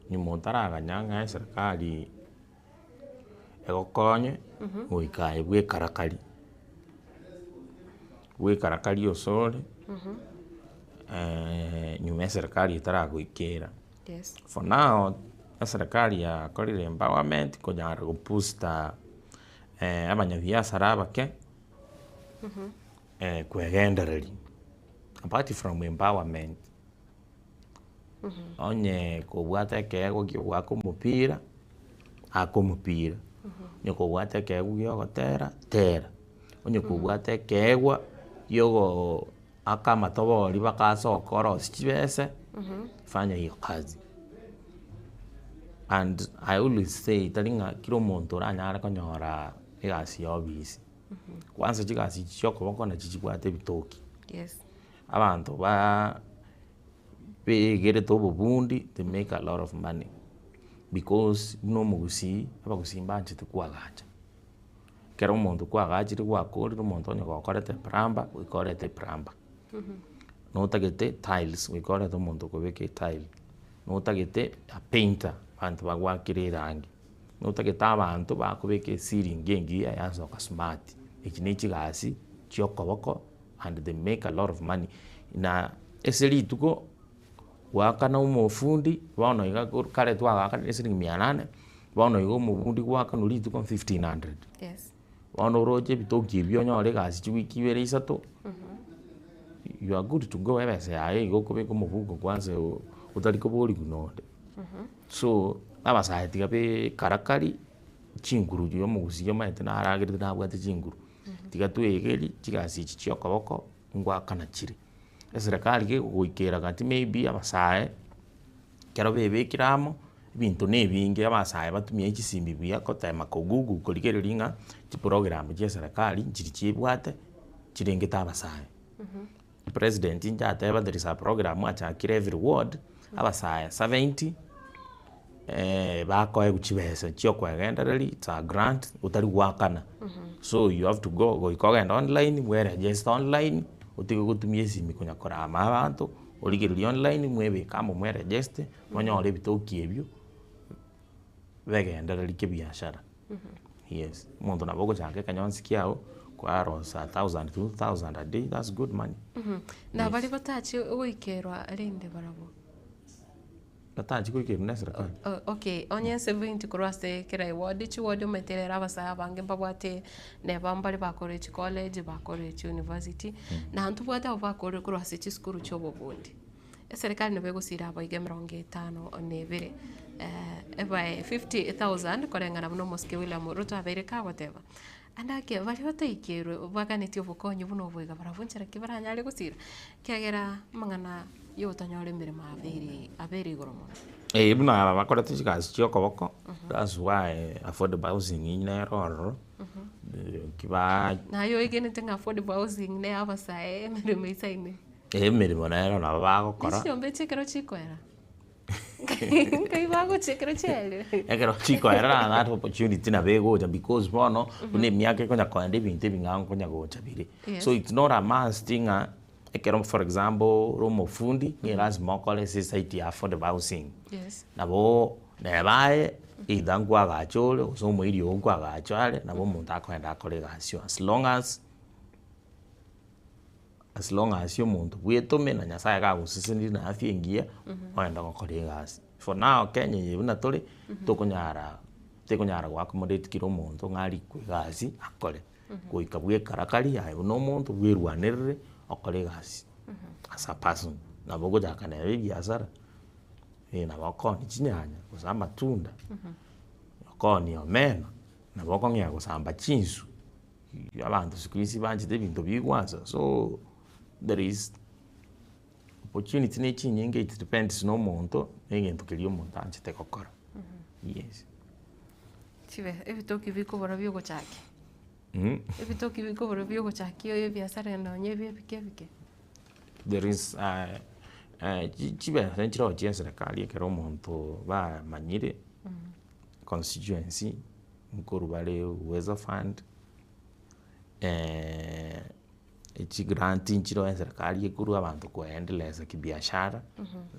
nyuma otaraganya ng'a eserikari egokonye, goika aye bwekarakari, bwekarakari osore, nyuma eserikari etaragoikera. For now, eserikari yakorire empowerment konyara goboosta abanyabiasara abake. Kwegendereria, apart from empowerment, onye kobwate ekeegwa kia ogoaka omopira, aka omopira, onye kobwate ekeegwa gia ogotera, tera, onye kobwate ekeegwa gia ogoo aka amatobori mpaka ase okorosia chibese, fanya hiyo kazi. And I always say tari ng'a kera omonto oranyare konyora egasi ya obisi. Kwanza chigasi echi chia okoboko nachi chibwate ebitoki. Yes. Abanto ba begerete obobundi they make a lot of money because buna omogusii, abagusii mbanchete koagacha. Ekero omonto kwagachire gwakorire omonto onye gokorete eplumber goika orete eplumber, notagete tiles goika orete omonto okobeka etile, notagete a painter abanto bagoakera erangi. Notagete abanto bakobeka esiringi engiya yasoka smart, echi ne chigasi chia okoboko and they make a lot of money. Na ase rituko goakana omofundi bono iga korwa kare twagakanire esiringi mia nane, bono iga omofundi goakanwa rituko 1500. Yes. Bono oroche ebitoki ebio onyore egasi chiwiki ibere isato. you are good to go ebesa yaye igo okobeka omofuko kwanza otari koboriwa nonde. So, abasae tiga bekarakari chinguru chia omogusii omanyete naragerete nabwate chinguru, tiga twegerie chigasi echi chia okoboko ngoakana chire. Eserekari gegoikera gati maybe abasae, ekero bebekire amo, ebinto na ebinge abasae batumie chisimi buya kotema ko google korigereria ng'a chiprogram chia eserekari nchiri chiebwate chirengete abasae. President inche ateba there is a program achakire every ward, abasae 70 bakoegwa chibesa chia okoegendereria it's a grant otari goakana. So you have to go goika ogende online bweregister online, otige gotumia esimi konya korama abanto, origererie online mwebeke amo mweregister, monyore ebitoki ebio, begendererie kibiashara. Yes, omonto nabo ogochaka ekanyonsi kiago, kwarosa a thousand, 2000 a day, that's good money. Na baria batachi goikerwa rende barabwo? Batachi goikerwa na eserekari? Okay, onye ense bwenti korwa ase kera eward, chiward omanyete rero abasae abange mbabwate neba mbare bakorire chicollege, bakorire chiuniversity, na ntobwate abwo bakorire korwa ase chisukuru chia obobundi. Eserekari nabo egosira abaiga emerongo etano na ebere, ebae 50,000 koreng'ana buna omosike William Ruto abeire kagoteba. Ande ake baria bataikerwe baganetie obokonyi buna obo iga barabwo nchera ki baranyare gosira? Ekiagera amang'ana ya ogotanyora emeremo abeire abeire igoro mono. Eh, buna aba bakorete chigasi chia okoboko, that's why affordable housing nere ororo, ki ba. Naye oegenete ng'a affordable housing neye abasae emeremo eisaine? Emeremo nero nabo bagokora. Chinyomba echi ekero chikoera, nkai bagochia ekero chiaerire? Ekero chikoera na that opportunity nabo egocha because bono, buna emiaka ekonya koenda ebinto ebing'ao nkonya gocha bire. So it's not a must ng'a ekero for example ore omofundi, nigo lazima okore ase esite ya affordable housing. Yes. Nabo neba aye either nkoagacha ore gose omoiri oo nkoagacha are, nabo omonto akoenda akore egasi as long as. As long as omonto bwetome na Nyasaye gagosesenirie na afya engiya, ogende gokora egasi. For now Kenya eye buna tore, tokonyara tekonyara go accommodate kera omonto ng'a arikwe egasi akore. Goika bwekarakari aye buna omonto bwerwanerere okore egasi as a person. Nabo ogochaka nere ebiasara, nabo okoonia chinyanya gose amatunda, okoonia omena, nabo okong'ea gosamba chinsu. Abanto siku hizi banchete ebinto bigwansa so there is opportunity ne chinyinge it depends na omonto na egento keria omonto anchete gokora, yes. Chibe ebitoki bikobora biogochakia, ebitoki bikobora biogochakia ebiasara nonye ebi ebike ebike. There is chibesa nchiroo chia eserekari ekero omonto bamanyire constituency. Nkorwa bare Uwezo Fund, chigrant nchiroo eserekari ekorwa abanto koendeleza kibiashara,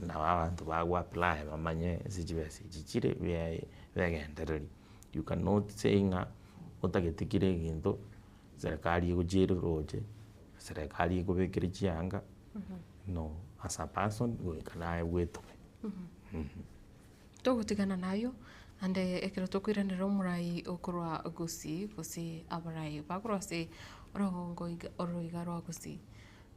nabo abanto bago apply bamanye ase chibesa echi chire begendererie. You cannot say ng'a otagete kera egento, serikali egochia ere roche, serikali ekobekere chianga, no, as a person goika naye bwetome. Togotigana nayio, naende ekero tokoiranerera omorai okorwa gusii gose abarai bakorwa ase orogongo iga oroiga rwa gusii,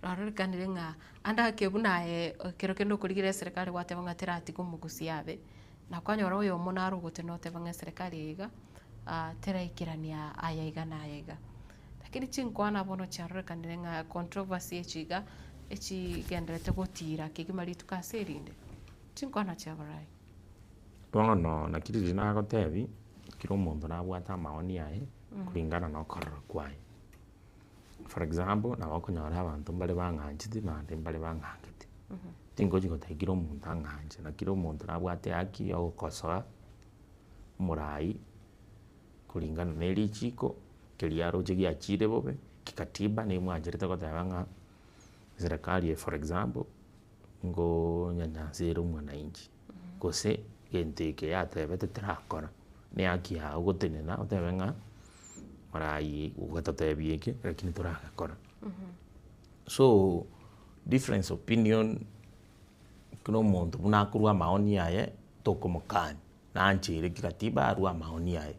rwarorekanire ng'a ande ake buna aye ekero kende okorigereria eserekari gwateba ng'a teratiga omogusii abe, na kwanyora oyomo naro ogotena oteba ng'a eserekari eye iga teraikerania aya iga na aya iga. Lakini chinkwana bono chiarorekanire ng'a controversy echi iga, echigendererete gotira kegima rituko ase erinde. Chinkwana chi'abarai. Bono naki riria nagotebi, kera omonto nabwate amaoni aye kulingana na okorora kwaye. For example, nabo okonyora abanto mbare bang'anchete naende mbare bang'angete. Tingochi gotebia kera omonto ang'anche, na kera omonto nabwate ehaki ya ogokosoa omorai kulingana na erichiko, keria aroche giachire bobe, kikatiba nemwancherete goteba ng'a eserekari eye for example. Ngonyanyansera omwananchi, gose egento eke yatebete terakora, ne haki yago gotenena otebe ng'a morayi ogatotebia eke lakini toragekora. So difference opinion kera omonto buna akorwa amaoni aye tokomokania, naancheire kikatiba arwe amaoni aye,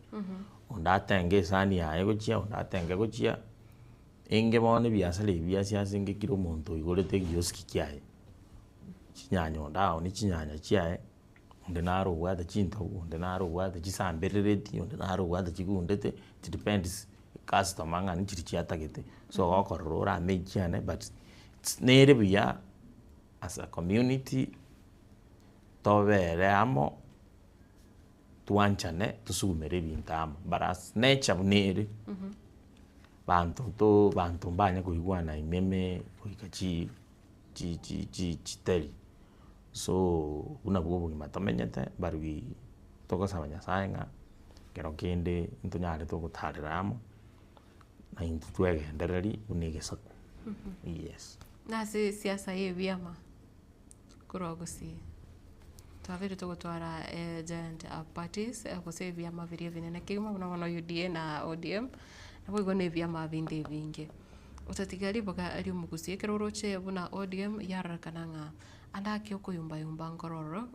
onde atenge esani yaye gochia, onde atenge gochia. Enge bono ebiasara ebi bia siasa enge kera omonto oigorete egioski kiaye, chinyanya onde aonie chinyanya chiaye, onde naro obwate chintobu, onde naro obwate chisamberereti, onde naro obwate chigundete, it depends customer ng'a nchiri chiatagete, so ogokorora orame echiane but nere buya as a community tobere amo. Twanchane tosugumere ebinto amo, but as nature buna ere, banto to banto mbanya koigwana ime ime goika chi chi chi chi chitari. So buna bwa obogima tomenyete but we togosaba nyasaye ng'a ekero kende ntonyarete ogotarera amo, na intwe twegendereri buna egesaku, yes. Nase esiasa ya ebiama. Korwa gusii twabeire togotwara giant parties gose ebiama biria ebinene kegima buna bono UDA na ODM, naboigo na ebiama binde ebinge. Otatiga ribaga ri'omogusii ekero oroche buna ODM yarorekana ng'a ande ake okoyumbayumba nkoro ororo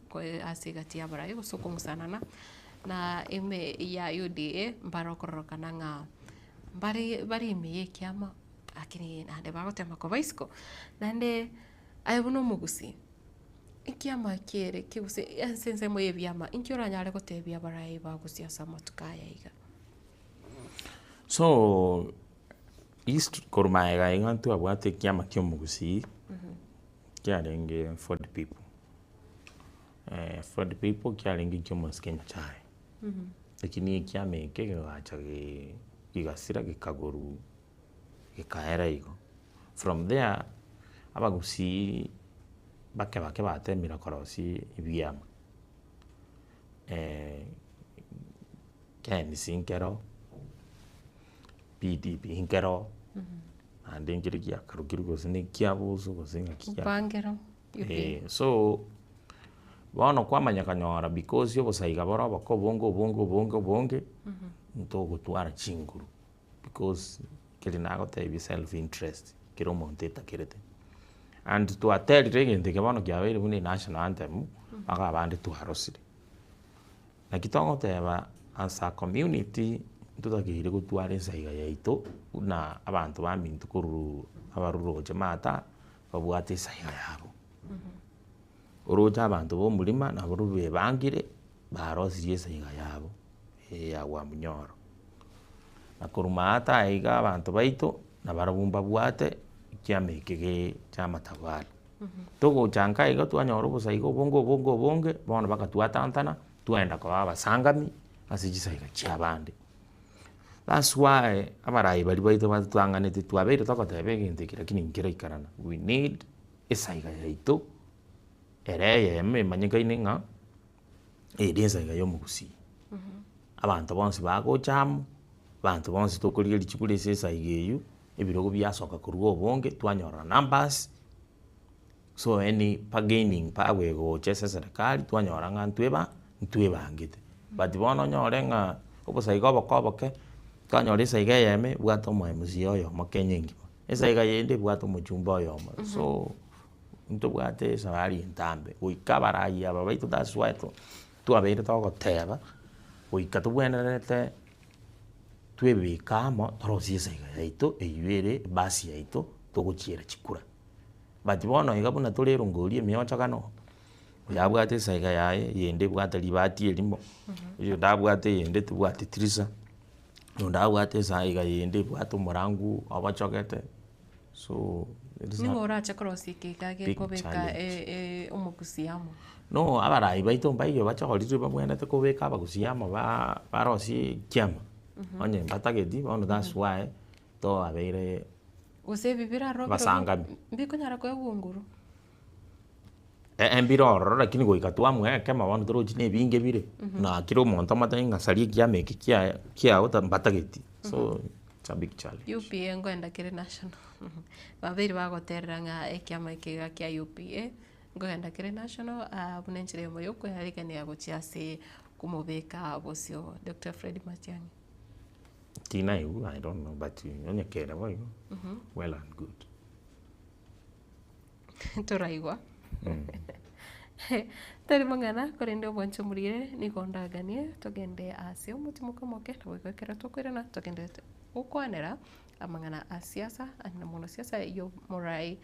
ase egati y'abarai gose okong'usanana na ime ya UDA mbare okororokana ng'a mbare bare ime ya ekiama lakini naende bagotema koba isiko naende. Aye buna omogusii, ekiama kiere ki gose ase ensemo y'ebiama, inki oranyare gotebia abarai ba gusii ase amatuko aya iga? So, east korwa magega iga ntwabwate ekiama kia omogusii, kiarenge Ford people, Ford people kiarenge kia omosike Nyachae, lakini ekiama eke kegacha gegasira gekagorwa. Gekaera igo. From there, abagusii bake bake batemire korosia ebiama, KNC nkero, PDP nkero, naende nkere giakarokirwe gose na ekiabusu gose ng'aki kia Mpangero, UPA. Eh, so bono kwamanya konyora because obosaiga bore oboke obonge obonge obonge obonge, ntogotwara chinguru. Because keri nagotebia self interest kera omonto etakerete. And twaterire egento eke bono kiabeire buna enational anthem, mpaka abande twarosire. Naki togoteba as a community, ntotakeire gotwara esaiga yaito buna abanto baminto korwa abaruroche maata, babwate esaiga yabo. Oroche abanto ba omorima nabo bebangire, barosirie esaiga yabo, eye ya Wamunyoro. Na korwa maate aya iga abanto baito, nabarabwo mbabwate ekiama eke ge kia amatabari. Togocha nka iga twanyora obosaiga obonge obonge obonge, bono mpaka twatantana, twaenda koba abasangami ase chisaiga chia abande. That's why abarai baria baito batotang'anete twabeire togoteba egento eke lakini nkeraikarana, we need esaiga yaito ere eyemo emanyekaine ng'a ere esaiga ya omogusii. Abanto bonsi bagocha amo, abanto bonsi tokorigereria chikura ase esaiga eywo, ebirogo biasoka korwa obonge twanyora numbers, so any bargaining power egocha ase eserekari twanyora ng'a ntweba ntwebangete. But bono onyore ng'a obosaiga oboke oboke, twanyora esaiga eyemo ebwate omo MCA oyomo Kenya engima, esaiga yende ebwate omochumbe oyomo, so ntobwate esabari entambe goika abarai aba baito that's why twabeire togoteba, goika tobwenerete twebeke amo torosie esaiga yaito eywo ere ebasi yaito togochiera chikura. But bono iga buna tore erongori emiochogano, oyo abwate esaiga yaye, eyende ebwate ribati erimo, oyonde abwate eyende tebwati tirisa, oyonde abwate esaiga yende ebwate omorangu obochogete, so it is a Nigo orache korosia ekeiga big gekobeka challenge. omogusi amo. No abarai baito mbaiyo bachorire babwenerete kobeka abagusi amo ba barosie ekiama, onye mbatageti bono that's why toabeire Gose ebi birarobire Abasangami. mbikonyara koegwa nguru. Eeh mbire ororo lakini goika twamwea ekemo bono torochi na ebinge bire, na kera omonto omotebie ng'a saria ekiama eke kiaye kiago ta mbatageti, so it's a big challenge. UPA nkoenda kere national, babeire bagoterera ng'a ekiama eke iga kia UPA, nkoenda kere national buna enchera eyemo ya okoearigania gochia ase komobeka bosio Doctor Fred Matiang'i. Tinaigwa I don't know but onye kere boigo, well and good. Toraigwa. Tari mang'ana korende obwanche omorire nigo ndaganie togende ase omotimoka omoke naboigo ekero tokoirana togende gokwanera. amang'ana a siasa, na mono siasa y'omorai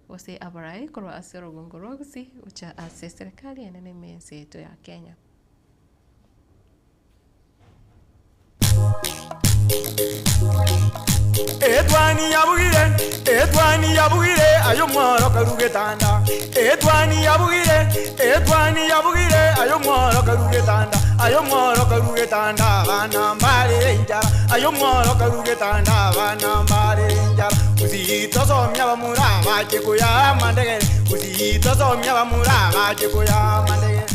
gose abarai korwa ase orogongo rwa Gusii gocha ase eserekari enene ime y'ense yaito ya Kenya. Etwani yabugire, etwani yabugire, aye omworo karu getanda. Etwani yabugire, etwani yabugire, aye omworo karu getanda. Aye omworo karu getanda, abana mbare enchara. Aye omworo karu getanda, abana mbare enchara. Gusii tosomia abamura bache koya amandegere. Gusii tosomia abamura bache koya amandegere.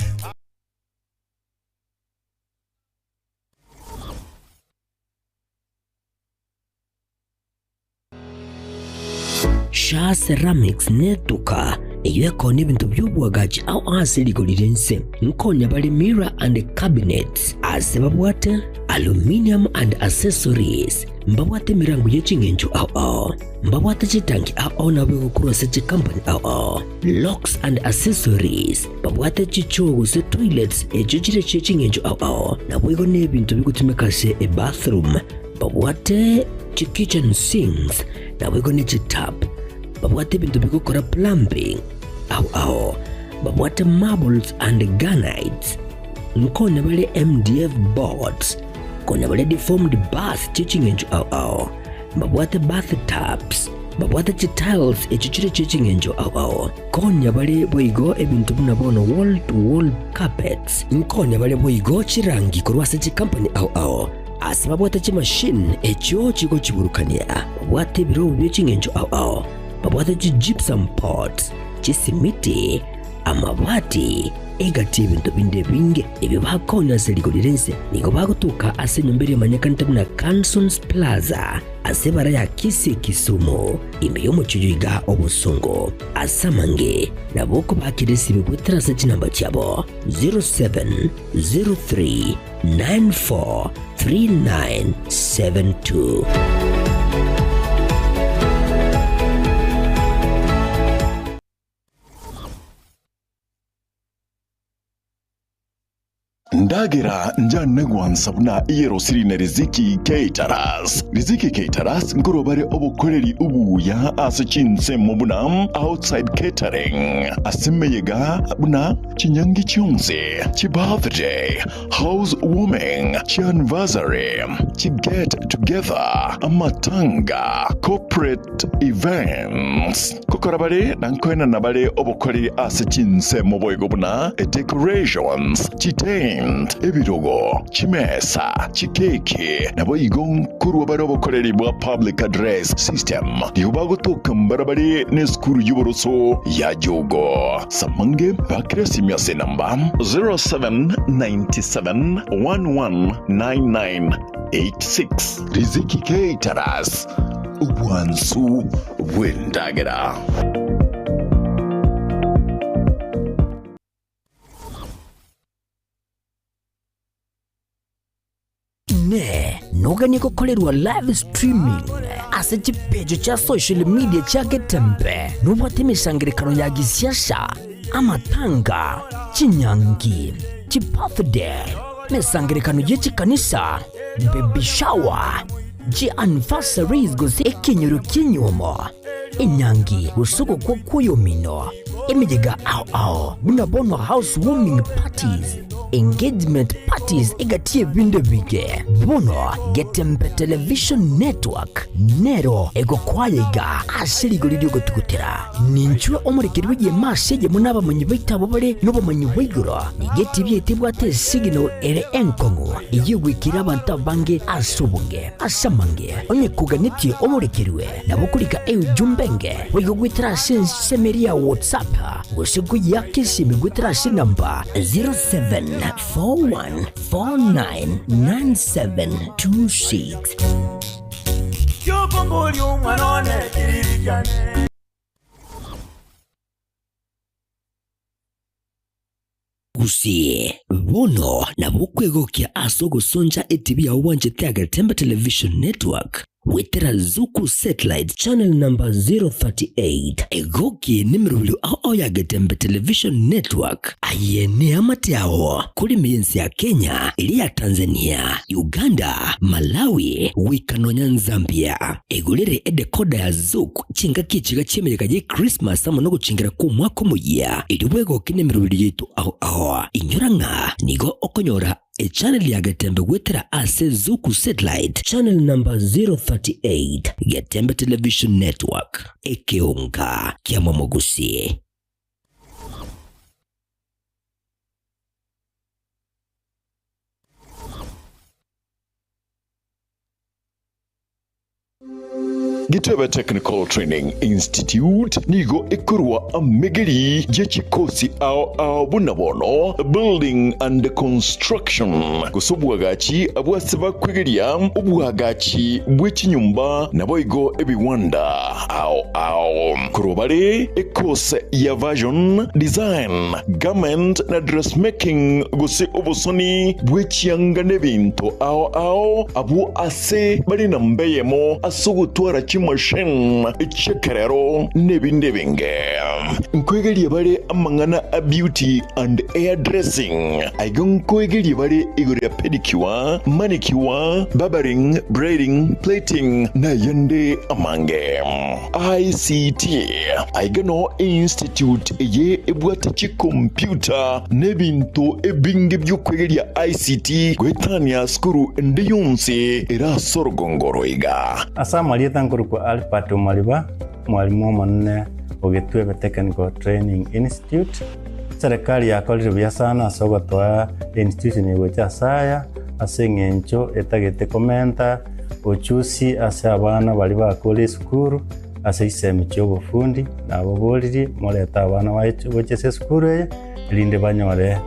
Shaa Ceramics netuka eyio ekonia ebinto bi'oboagachi ao ase rigori ri'ense. Nkonya bare mirror and cabinets ase babwate aluminium and accessories. Mbabwate emerango ye ching'encho ao ao. Mbabwate chitanki ao ao nabo egokorwa ase chicompany ao ao. Locks and accessories. Babwate chichoo gose toilets echio chire chie ching'encho ao ao. Naboigo nebinto bigotumeka ase ebathroom. Babwate chi-kitchen sinks, naboigo ne chi-tap. Babwate ebinto bigokora plumbing ao ao. Babwate marbles and granites. Nkonya bare MDF boards. Konya bare deformed bars chie ching'encho ao ao. Mbabwate bath tubs. Babwate chi-tiles echio chire chie ching'encho ao ao. Konya bare boigo ebinto buna bono wall to wall carpets. Nkonya bare boigo chirangi korwa ase chikampani ao ao. Ase babwate chimashini echio chigochiburukania, babwate ebirobu bie ching'encho ao ao, babwate chi-gypsum pots, chisimiti, amabati, egati y'ebinto binde ebinge ebio bakonya ase rigori ri'ense. Nigo bagotoka ase enyomba eria emanyekanete buna Cansons Plaza ase ebara ya Kisii Kisumu, ime y'omochie oyo iga obosongo. Ase amange nabo okobakera esibe goetera ase chinamba chiabo 0703 943972. Ndagera njane gwansa buna eyerosiri na Riziki Caterers. Riziki Caterers nkorwa bare obokoreri obuya ase chinsemo buna outside catering, ase emeyega buna Chinyangi chionsi, chi-birthday, house warming, chi-anniversary, chi-get together, amatanga, corporate events. Gokora bare na nkoenana bare obokoreri ase chinsemo boigo buna decorations, chitent, ebirogo, chimesa, chikeki, naboigo nkorwa bare obokoreri bwa public address system. Nigo bagotoka mbarabare nesukuru y'oboroso ya Jogo. Samange bakire esimi ase enamba 0797119986. Riziki Caterers, obwansu bw'endagera. Inee! Noganie gokorerwa live streaming ase chipeji chia social media chia Getembe? Nobwate emesangerekano ya gisiasa, amatanga, chinyangi, chibirthday, emesangerekano ye chikanisa, baby shower, chianniversaries gose ekenyoro ki'enyuomo, enyangi gose ogokwa kw'oyomino, emeyega ao ao buna bono house warming parties, engagement parties egati y'ebinto ebinge. Bono Getembe Television Network nero egokwaya iga ase rigori ri'ogotugutera. Ninchwe omorekeri bw'egeema ase eyemo n'abamanyi baito abwo bare nobomanyi bwa igoro. Nigo etibi yaito ebwate esignal ere enkong'u eyio egoikera abanto abange ase obonge. Ase amange, onye koganetie omorekerwe, nabo okorika eujumbe enge boigo goetera ase ensemo eria ya WhatsApp gose koyiaka esimi goetera ase enamba 0741499726. Kiokomboria omwana one kiriri kiane. Gusii, bono nabo okwegokia ase ogosoncha etibi yao bwanchete ya Getembe Television Network. Goetera Zuku Satellite Channel number 038, egoki nemerobio ao ao ya Getembe Television Network. Aye neamate ao korema ense ya Kenya, eria ya Tanzania, Uganda, Malawi, goika nonya Nzambia. Egorere edecoder ya Zuku chingaki echiga chi'emeyega ye Christmas amo nogochengera kw'omwaka omoyia, erio bwegoke nemerobio yaito ao ao. Inyora ng'a nigo okonyora Echannel ya Getembe goetera ase Zuku Satellite Channel number 038, Getembe Television Network, ekeonga kia momogusi. Gitebe Technical Training Institute nigo ekorwa amegeri ye chikosi ao ao buna bono Building and Construction, gose obwagachi bw'ase bakwegeria obwagachi bwe chinyomba naboigo ebiwanda ao ao. Korwa bare ekose ya Version, Design, Garment na Dressmaking gose obosoni bwe chianga nebinto ao ao abwo ase bare namba eyemo ase ogotwara chimachine chi'ekerero n'ebinde ebinge. Nkoegeria bare amang'ana a beauty and hair dressing. Aiga nkoegeria bare igoro ya pedicure, manicure, barbering, braiding, plaiting na ayande amange. ICT, Aiga noo einstitute eye ebwate chikompyuta na ebinto ebinge bi'okwegeria ICT goetania sukuru ende yonsi ere ase orogongo roiga. Ase amarieta nkorokwa Albert Omariba, omwalimu omonene o Gitwebe Technical Training Institute. Eserekari yakorire buya sana ase ogotoa einstitution eye gocha ase aya, ase eng'encho etagete komenta ochusi ase abana baria bakure esukuru ase chisemi chi'obofundi, nababoririe morete abana gocha ase esukuru eye, erinde banyore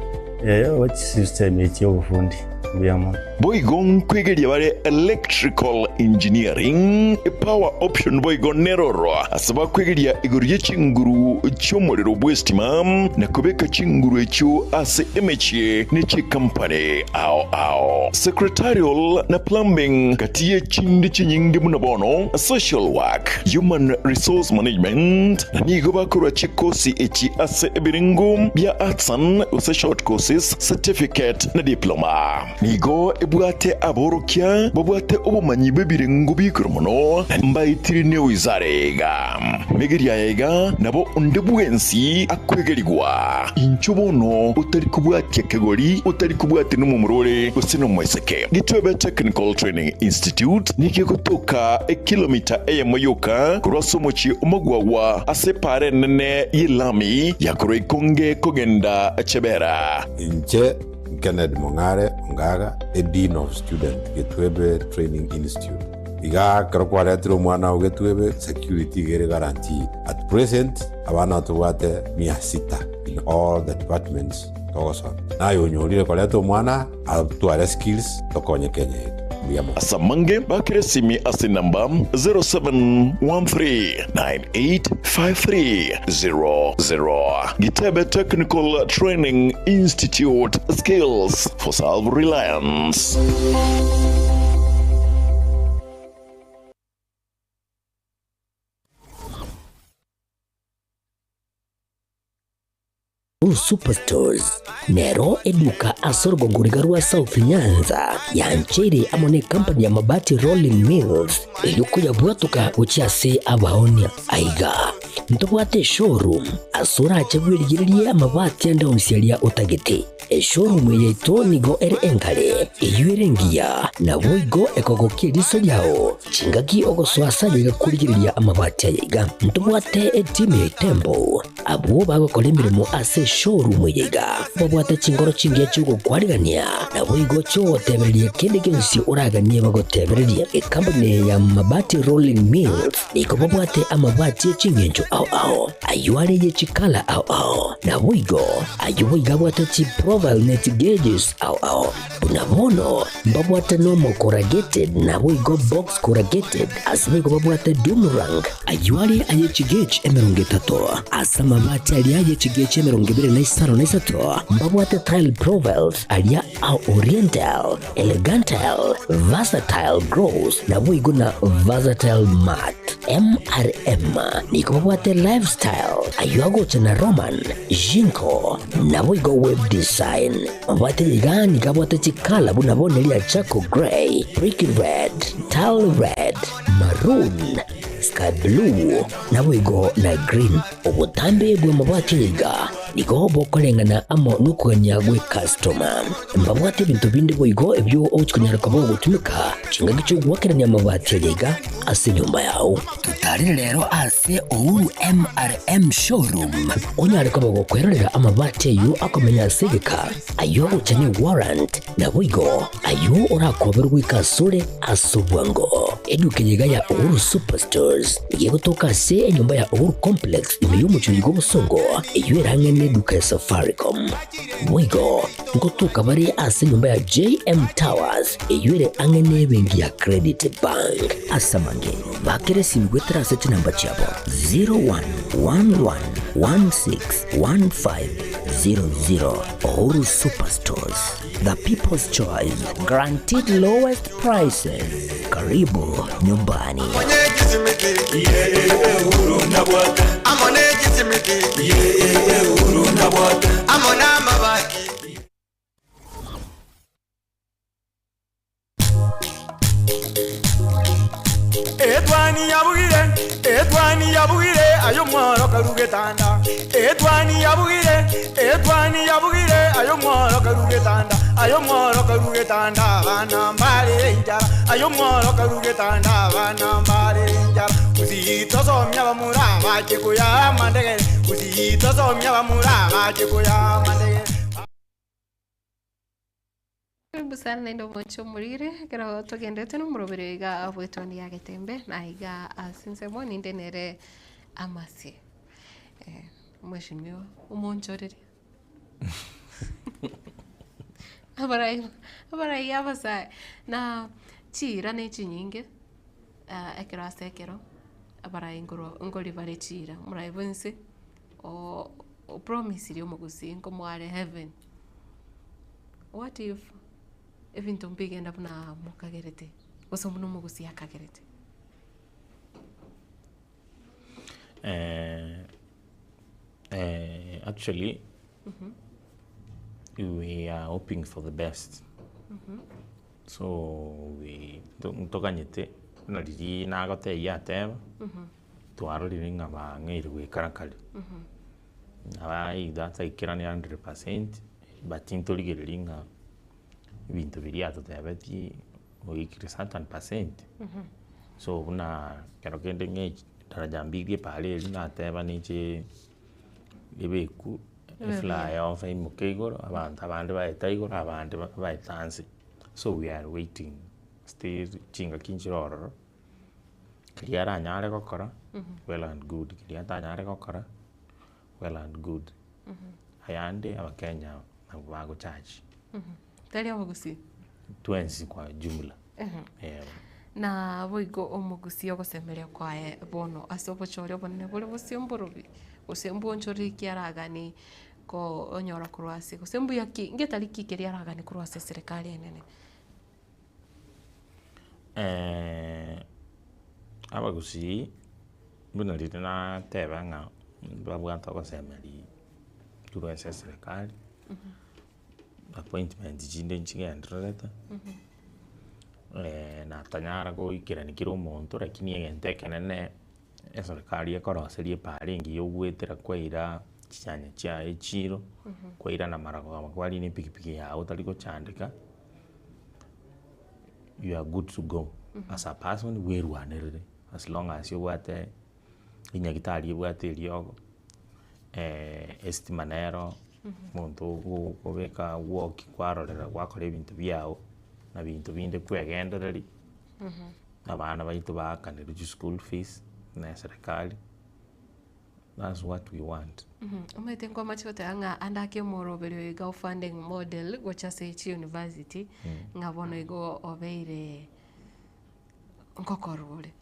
chisemi chi'obofundi. Mbuya mono. Boigo nkwegeria bare electrical engineering, power option boigo neroro ase bakwegeria igoro ye chinguru chi'omorero bw'estima na kobeka chinguru echio ase emechie ne chikampani ao ao. Secretarial na plumbing gati ye chinde chinyinge buna bono social work, human resource management na nigo bakorwa chikosi echi ase ebirengo bia arts and gose short courses, certificate na diploma. Nigo ebwate aborokia babwate obomanyi bw'ebirengo bi'igoro mono, na mbaetire newizara iga. Megeria aya iga nabo onde bwensi akwegerigwa. Inchuo bono otari kobwatia kegori, otari kobwatia nomomura ore gose nomoiseke. Gitwebe Technical Training Institute nigo egotoka ekilomita eyemo yoka korwa ase omochie o Magwagwa ase epaara enene y'elami ya korwa Ikonge kogenda Chebera. Inche Kennedy Mong'are Ongaga, a Dean of Student, Getwebe Training Institute. Iga ekero kwaretire omwana oo Getwebe, security iga ere guaranteed. At present, abana tobwate mia sita in all the departments togosoma. Naye onyorire koreta omwana atware skills tokonye Kenya yetu. Mbuya mono. Ase amange bakire esimi ase enamba 0713985300. Gitebe Technical Training Institute, skills for self-reliance. Blue Superstores nero eduka ase orogongo riga rwa South Nyanza yancheire amo ne company ya Mabati Rolling Mills erio koyabwatoka gochia ase abaonia. Aiga ntobwate eshowroom ase orache bwerigererie amabati ande onsi aria otagete. Eshowroom eye yaito nigo ere enkare, eyio ere engiya, naboigo ekogokia eriso riao chingaki ogosoa ase aye iga korigereria amabati aya iga. Ntobwate etimu ya Itembo Abwo bagokora emeremo ase eshowroom eye iga babwate chinkoro chingiya chi'ogokwarigania, naboigo chi'ogotebereria kende gionsi oraganie bagotebererie. Ekampuni eye ya Mabati Rolling Mills nigo babwate amabati e ching'encho ao ao, ayio are ye chikala ao ao, naboigo ayio boigo abwate chi. profile ne chigeges ao ao. Buna bono mbabwate normal corrugated naboigo box corrugated ase boigo babwate doomerang. Ayio are aye chigauge 30, ase amabati aria aye chigauge 23 mbabwate tile profiles aria a oriental, elegantile, versatile gloss naboigo na versatile matte. MRM nigo babwate lifestyle ayio agocha na Roman, Jinko naboigo web design. Mabwate iga nigo abwate chikala buna bono eria charcoal grey, brick red, tile red, maroon, sky blue, naboigo na green. Obotambe bw'amabati aya iga nigo bokoreng'ana amo nokogania gw'ekastoma. Mbabwate ebinto binde boigo ebio ogochia konyara koba ogotumeka chingaki chi'ogoakerania amabati aya iga ase enyomba yao. Totarere rero ase Uhuru MRM Showroom onyare koba gokwerorera amabati ayio akomenya ase egeka, ayio agocha ne warrant, naboigo ayio orakoberwe goika asore ase obwango. Eduka eye iga ya Uhuru Superstores nigo egotoka ase enyomba ya Uhuru Complex ime y'omochie oyo bw'Obosongo, eyio ere ang'e neduka ya Safaricom. Boigo ngotoka bare ase enyomba ya JM Towers eyio ere ang'e nebenki ya Credit Bank. Ase amange, bakera esimi goetera ase chinamba chiabo 0111161500. Uhuru Superstores, the people's choice, guaranteed lowest prices. Karibu nyumbani. Etwani yabugire, etwani yabugire, ayo mworo karugetanda. Etwani yabugire, etwani yabugire, ayo mworo karugetanda. Ayo mworo karugetanda, abana mbare enchara. Ayo mworo karugetanda, abana mbare enchara. Usitosomia bamura bache kuya mandegere. Usitosomia bamura bache kuya mandegere. Karibu sana naende omoche omorire ekero togendete nomorobere iga bw'etwani ya Getembe na iga ase ensemo ninde nere amasie eh, omweshimiwa omonchoreria abarai abarai abasae na chiira na echinyinge ekero ase ekero abarai nkorwa nkori bare chiira, omorai bwa ense o opromisirie omogusii nkomoare heaven. What if ebinto mbigenda buna mokagerete, gose buna omogusii akagerete? Actually we are hoping for the best so we ntoganyete buna riria nagotebia ateba twarorire ng'a bang'eire goikara kare naba either taikerania 100% but ntorigereria ng'a ebinto biria atotebetie oikire certain percent so buna ekero kende ng'a daraja mbili epara eria nateba ninche ebeku eflyover imoke igoro abanto abande baeta igoro abande baeta nse so we are waiting still chingaki nchire ororo. Keria aranyare gokora, well and good, keria atanyare gokora, well and good. Ayande abakenya nabwo bagochachi. Tari abagusii? Twensi kwa jumla, eh. Na boigo omogusii ogosemeria kwaye bono ase obochori obonene bore bosio mborobi, gose mbwonchoreri ki aragani konyora korwa ase gose mbuya ki ngetari ki keria aragani korwa ase eserekari enene. Abagusii buna riria nateba ng'a babwate ogosemeria korwa ase eserekari, appointment chinde nchigendererete, natanyara goikerania kera omonto lakini egento ekenene eserekari ekoroseria epara engiya ogwetera kwaira chinyanya chiaye echiro, kwairana marogoba kwarina epikipiki yago otari gochandeka. You are good to go as a person bwerwanerere as long as obwate enyagitari ebwate eriogo, estima nero, omonto okobeka walk kwarorera gwakora ebinto biago, na binto binde kwegendereria, abana baito baakanerwe chischool fees na eserekari. That's what we want. Omanyete nkwamache goteba ng'a ande ake omoroberi oyo iga o funding model gocha ase chiuniversity, ng'a bono igo obeire ngokorwa ore.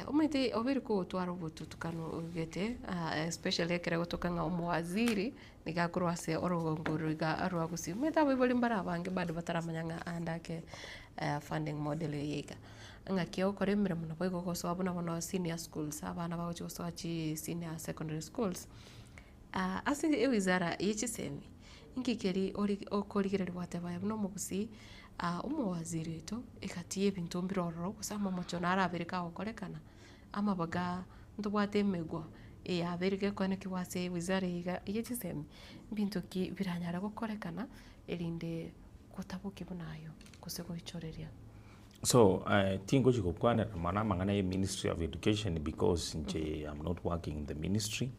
Omanyete obeire kogotwara obotutukanu gete especially ekero egotoka ng'a omowaziri niga akorwa ase orogongo oro iga rwa Gusii. Omanyete abaibori mbare abange bado bataramanya ng'a ande ake funding model eye iga. Ng'aki ogokora emeremo nabo igo ogosoa buna bono senior schools, abana bagochia gosoa chi senior secondary schools. Ase ewizara ye chisemi, inki keria ori okorigereria gwateba aye buna omogusii, omowaziri oito egati ya ebinto mbire ororo gose amamocho naro abere kagokorekana, amabaga ntobwate emegwa eyabeire gekoenekigwa ase ewizara eye iga ye chisemi, mbinto ki biranyare gokorekana erinde gotabokia buna aywo gose goichoreria. So tingochi gokwanera mono amang'ana ya ministry of education because inche am not working in the ministry,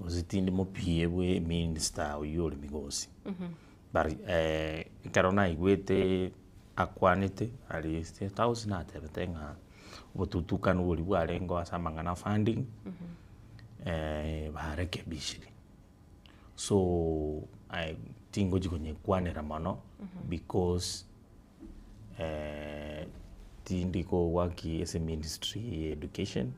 gose tindi mopie bwe minister oywo ore Migosi. But ekero naigwete akwanete aria State House natebete ng'a obotutukanu boria bwarengeo ase amang'ana a funding, barekebishire. So tingochi konyekwanera mono because tindi ko work ase ministry ya education,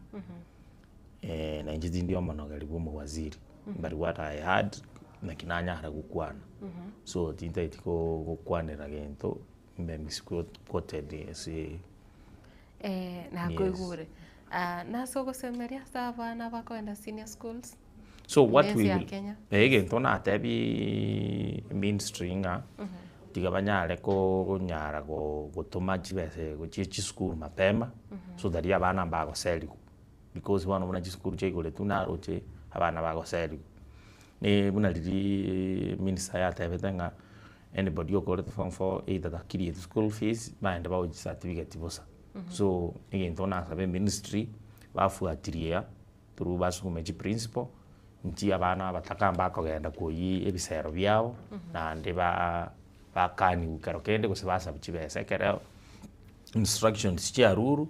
na inche tindi omonogeri bwa omowaziri, but what I heard naki nanyara gokwana, so tintageti gokwanera gento mbe misquoted ase. Nakoigure. Nase ogosemeria ase abana bakoenda senior schools. So what Ime we ense ya will Kenya. egento natebi ministry ng'a tiga banyare konyara gotoma chibesa gochia chisukuru mapema so that abana mbagoseriwa because bono buna chisukuru chiaigoretwe naroche abana bagoseriwa. Buna riria minister yatebete ng'a anybody okorete form four either takirieti school fees baende bawe chicertificate bosa. So egento nasabe ministry bafuatilia Through basugume chiprinciple, inchi abana abataka mbakogenda koyia ebisero biabo, naende ba bakaniwu kero kende gose basabu chibesa ekero instructions chiarurwe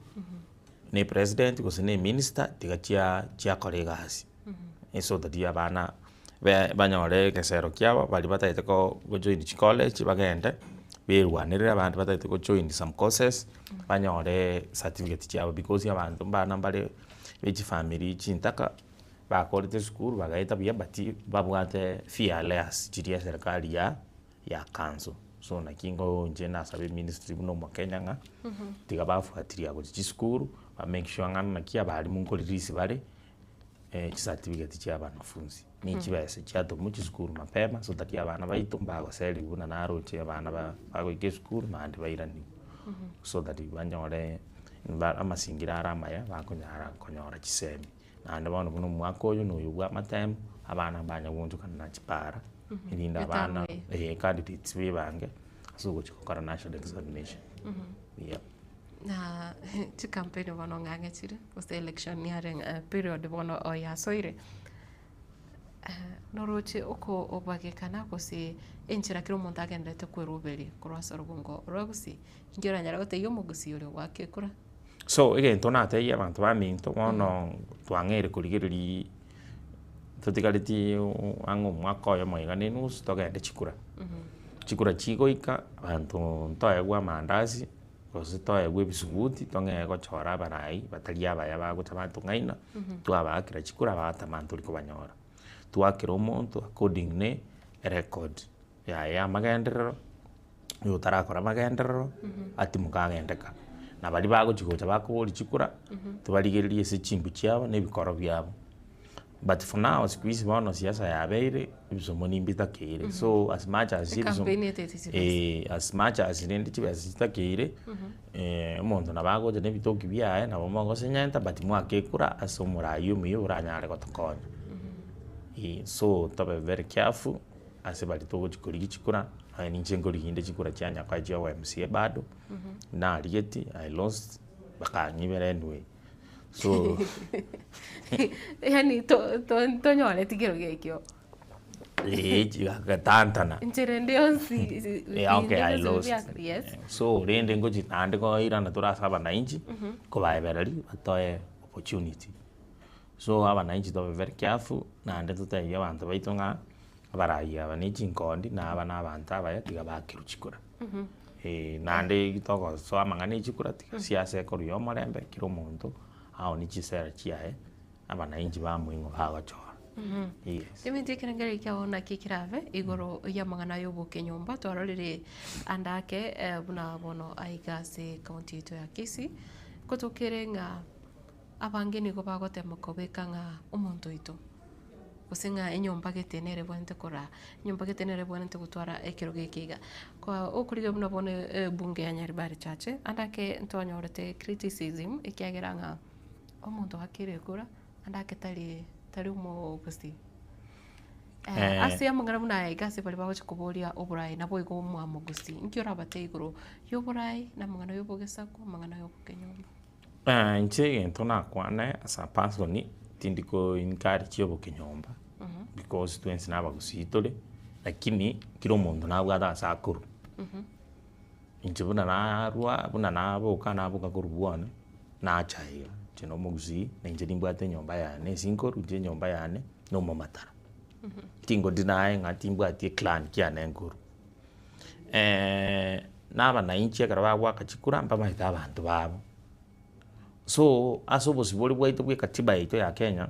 na epresident gose na eminister tiga chia chiakora egasi. So that abana be banyore egesero kiabo baria batagete ko gojoin chicollege bagende, berwanerere abande batagete gojoin some courses, banyore certificate chiabo because abanto mbana mbare. be chifamiri chintaka, bakorete esukuru bagaeta buya but babwate fearless chiria eserekari ya ya council. So naki ingo inche nasabe eministry buna omokenya ng'a, tiga bafuatilia gochia chisukuru, ba make sure ng'a naki abalimu nkorelease bare chicertificate chia abanafunzi, na chibesa chiatomwa chisukuru mapema so that abana baito mbagoseriwa buna naroche abana ba bagoika esukuru naende bairaniwa, so that banyore. Amasingira are amaya bakonyara konyora chisemi, naende bono buna omwaka oyo na oyo bwa amatemu, abana mbanya goonchokana na chipara, erinde abana eh candidates bebange ase ogochia gokora national examination, yeah. Na chikampeni bono ng'ang'e chire, gose election yare period bono yasoire. Noroche okobagekana gose enchera kera omonto agendererete kweruberia korwa ase orogongo rwa gusii, inki oranyare gotebia omogusii oria ogoaka ekura? So egento natebie abanto baminto bono twang'eire korigereria totigaretie ang'e omwaka oyomo iga na enusu togende chikura. Chikura chigoika abanto ntoegwe amandasi. Gose toegwe ebisuguti tong'ee gochora abarai batari abaya bagocha batong'aina, twabaakera chikura bagatama ntori kobanyora. Twakera omonto according ne erecord yaye ya amagenderero, oyo otarakora amagenderero atimoke agende ka. Na baria bagochi gocha bakoboria chikura, tobarigererie ase chimbu chiabo na ebikoro biabo. But for now siku hizi bono siasa yabeire ebisomo nimbitakeire so as much as ebisomo Ecampaign etete chibesa. eh, as much as rende chibesa chitakeire omonto nabo agocha na ebitoki biaye nabo mogosenyenta but mwakekura ase omorai omuya oranyare gotokonya. Eh, so tobe very careful ase baria togochi korigia chikura, nonye ninche nkorigia inde chikura chia nyakoe chia obo MCA bado, narigetie I lost bakang'ibera anyway. So Yaani to- to- tonyoreti kero gekio. eh, chigatantana. Inchera ende yonsi Yeah, okay, I lost. Yes. So rende ngochi naende koirana tore ase abananchi, kobaebereria batoe opportunity. So abananchi tobe very careful, naende totebie abanto baito ng'a abarai aba ne chinkondi na aba na abanto abaya tiga bakerwa chikura. Naende togosoa amang'ana ya chikura tiga siasa ekorwa ya omorembe kera omonto aonie chisera chiaye, abananchi bamoing'o bagochora. Yes. Eminto ekerengererio kiabo naki kerabe igoro y'amang'ana y'obokenyomba twarorire ande ake buna bono aiga ase ekaunti yaito ya Kisii, kotokere ng'a abange nigo bagotema kobeka ng'a omonto oito gose ng'a enyomba gete nere ebwenerete koraa, enyomba gete nere ebwenerete gotwara ekerogo eke iga. Kwa okorigia buna bono ebunge ya Nyaribari Chache, ande ake ntwanyorete criticism ekiagera ng'a omonto oakire ekura ande ake tari tari omogusii. Ase amang'ana buna aya iga ase baria bagochia koboria oborai naboigo omwamogusii, inki orabatebie igoro ya oborai na amang'ana ya obogesaku, amang'ana ya obokenyomba? Inche egento nakwane as a person, tindi ko encourage obokenyomba, because twensi na abagusii tore, lakini kera omonto nabwate ase akorwa. Inche buna narwa, buna naboka, naboka korwa bwane, nacha iga, inche na omogusii, na inche nimbwate enyomba yane ase nkorwa, inche enyomba yane na omomatara. Tingo deny ng'a timbwati eclan kiane nkorwa. Na abanainchi ekero bagoaka chikura mbamaete abanto babo. So, ase obosibore bwaito bwa ekatiba yaito ya Kenya,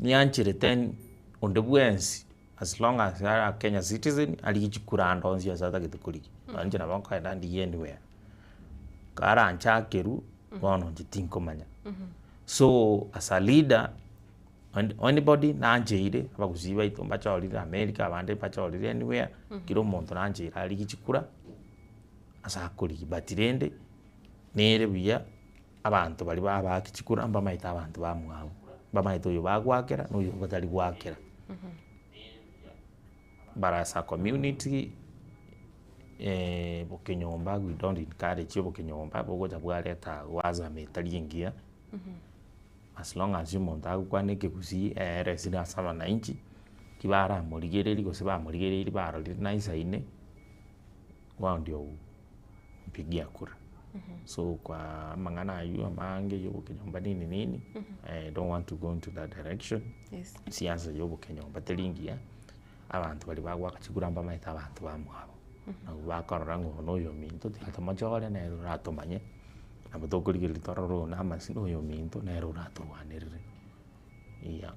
niancherete onde bwensi as long as are a Kenya citizen arigie chikura ande onsi ase atagete korigia. Nonye inche nabo nkoenda ndigie anywhere. Karanchakerwe, bono inche tinkomanya. So, as a leader, Anybody nancheire, abagusii baito mbachorire America, abande mbachorire anywhere, kera omonto nancheire arigie chikura, ase akorigia but rende, nere buya abanto baria babaaki chikura mbamaete abanto bamwabo, mbamaete oyo bagoakera na oyo batari goakera. But as a community, bokenyomba we don't encourage obokenyomba bogocha bwareta goazama etari engiya. As long as omonto agokwana ekegusii eeresire ase abananchi, ki baramorigereria gose bamorigereirie barorire naisaine, bono ndio mpigia kura. So kwa amang'ana aywo amange ya obokenyomba nini nini, I don't want to go into that direction, siasa ya obokenyomba teri ngiya, abanto baria bagoaka chikura mbamaete abanto bamwabo, nabo bakorora ng'a oyo na oyominto tiga tomochore nere oratomanye. Nabo tokorigereria torore oyo namasi na oyominto nere oratorwanerere, yeah.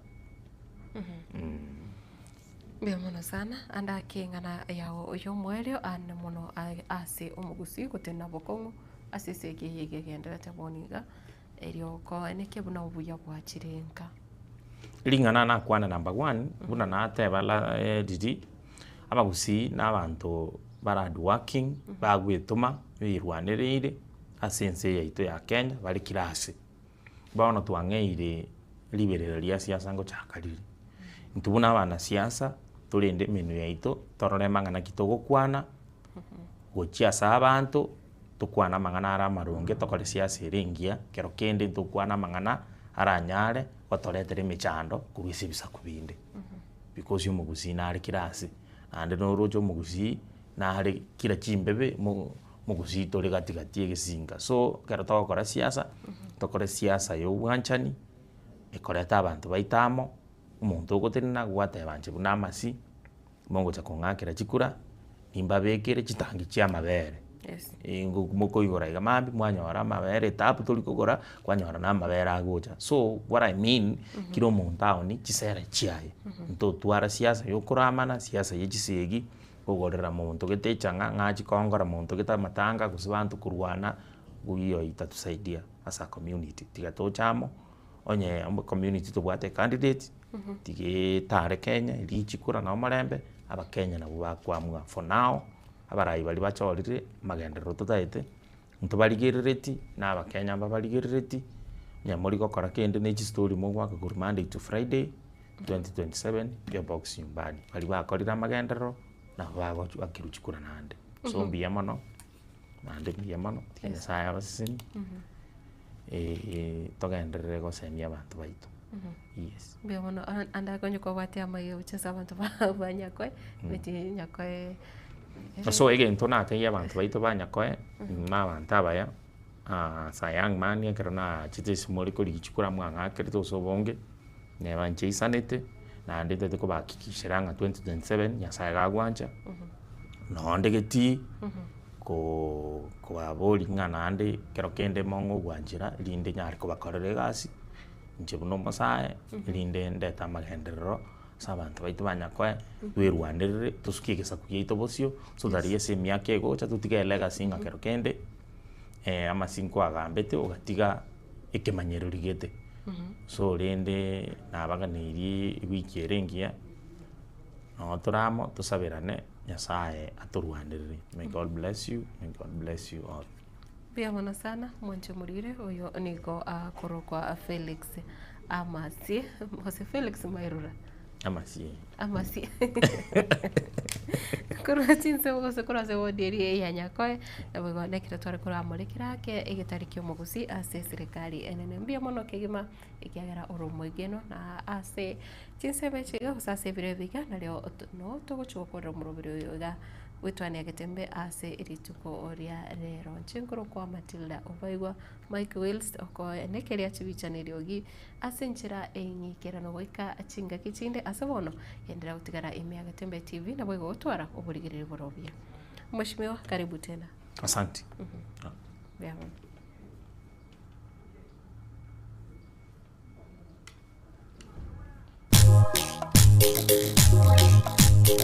Mbuya mono sana, ande ake eng'ana yao y'omoerio aane mono ase omogusii gotenena bokong'u ase esegi eye iga egendererete bono iga, erio koenekia buna obuya bwachire nka. Ring'ana nakwane number one, buna nateba la riria, abagusii na abanto bare hardworking, bagwetoma, beirwanereire. Ase ense yaito ya Kenya bare kera ase. Bono twang'eire riberera ria siasa ngochaka rire. Intwe buna abanasiasa torende emenwa yaito torore amang'ana ki togokwana gochia ase abanto, tokwane amang'ana are amaronge tokore siasa ere engiya, kero kende ntokwane amang'ana aranyare gotoretera emechando korwa ase ebisaku binde. Because omogusii nare kera ase, naende noroche omogusii nare kera chimbebe mo. Mogusii tore gati gati egesinka. So, ekero togokora siasa, tokore siasa ya obwanchani, ekoreta abanto baito amo, omonto ogotenena gwateba inche buna amasi, mogocha kong'akera chikura, nimbabekere chitangi chia amabere. Yes. Mokoigora iga mambia mwanyora amabere etapu tori kogora, kwanyora na amabere agocha. So, what I mean, kera omonto aonie chisera chiaye, ntotwara siasa ya okoramana, siasa ya chisegi. Kogorera monto gete echang'a ng'a achie kongora monto gete amatanga gose banto korwana, oyio itatusaidia as a community. Tiga toche amo, onye community tobwate ecandidate, tiga etare Kenya, erio chikura na omorembe, abakenya nabwo bakoamua. For now, abarai baria bachorire, amagenderero totaete, ntobarigerereti, na abakenya mbabarigerereti, onye mori gokora kende na echistori mogoaka korwa Monday to Friday. 2027 Gearbox nyumbani, baria bakorire amagenderero nabo bagochia bakerwa chikura naende. So mbuya mono, naende mbuya mono, tiga Nyasaye abasesenie, togenderere gosemia abanto baito, yes. Mbuya mono ande akonye kobwatia amaiga gochia ase abanto ba ba Nyakoe, beti Nyakoe So egento natebie abanto baito ba Nyakoe, na abanto abaya, as a young man ekero nachete ase more korigia chikura mwang'akerete ase obonge. Neba ncheisanete, naende ntagete kobahakikishera ng'a 2027 Nyasaye gagwancha, nonde getii, koo kobaboria ng'a naende ekero kende mong'e ogwanchera rinde nyare kobakorera egasi, inche buna omosae, erinde ndete amagenderero ase abanto baito ba Nyakoe, twerwanerere, tosukie egesaku giaito bosio, so that ase emiaka egocha totige elegacy ng'a kero kende amasinko agambete ogatiga ekemanyereri gete. So rende nabaganeirie ewiki ere engiya, noo tore amo tosaberane Nyasaye atorwanerere. May God bless you, may God bless you all. Mbuya mono sana mwanche omorwire oyo nigo akorokwa Felix Amasie gose Felix Mairura. Amasie. Amasie. Korwa chinsemo gose korwa ase ward eria ya Nyakoe, naboigo nekero tware koramorekera ake egetari kia omogusii ase eserekari enene. Mbuya mono kegima ekiagera ore omoegenwa na ase chinsemo echi iga gose ase ebiro ebi iga nario no togochia gokorera omoroberi oyo iga bwetwania getembe ase rituko ria rero. Inche nkorokwa Matilda Obaigwa Mike Wills okoenekeria chibicha na eriogi Ase enchera eng'ikeranu goika chingaki chinde ase bono, genderera gotigara ime ya Getembe TV naboigo gotwara oborigereria bore obuya. Mheshimiwa, karibu tena. Asante. Mbuya mono.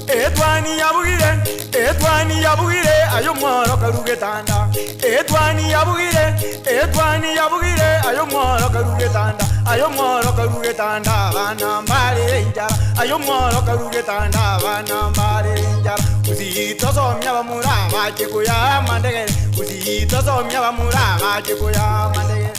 Etwani yabugire, etwani yabugire, aye omworo karu getanda. Etwani yabugire, etwani yabugire, aye omworo karu getanda. Aye omworo karu getanda, abana mbare enchara. Aye omworo karu getanda, abana mbare enchara. Gusii tosomia abamura bache koya amandegere, Gusii tosomia abamura bache koya amandegere.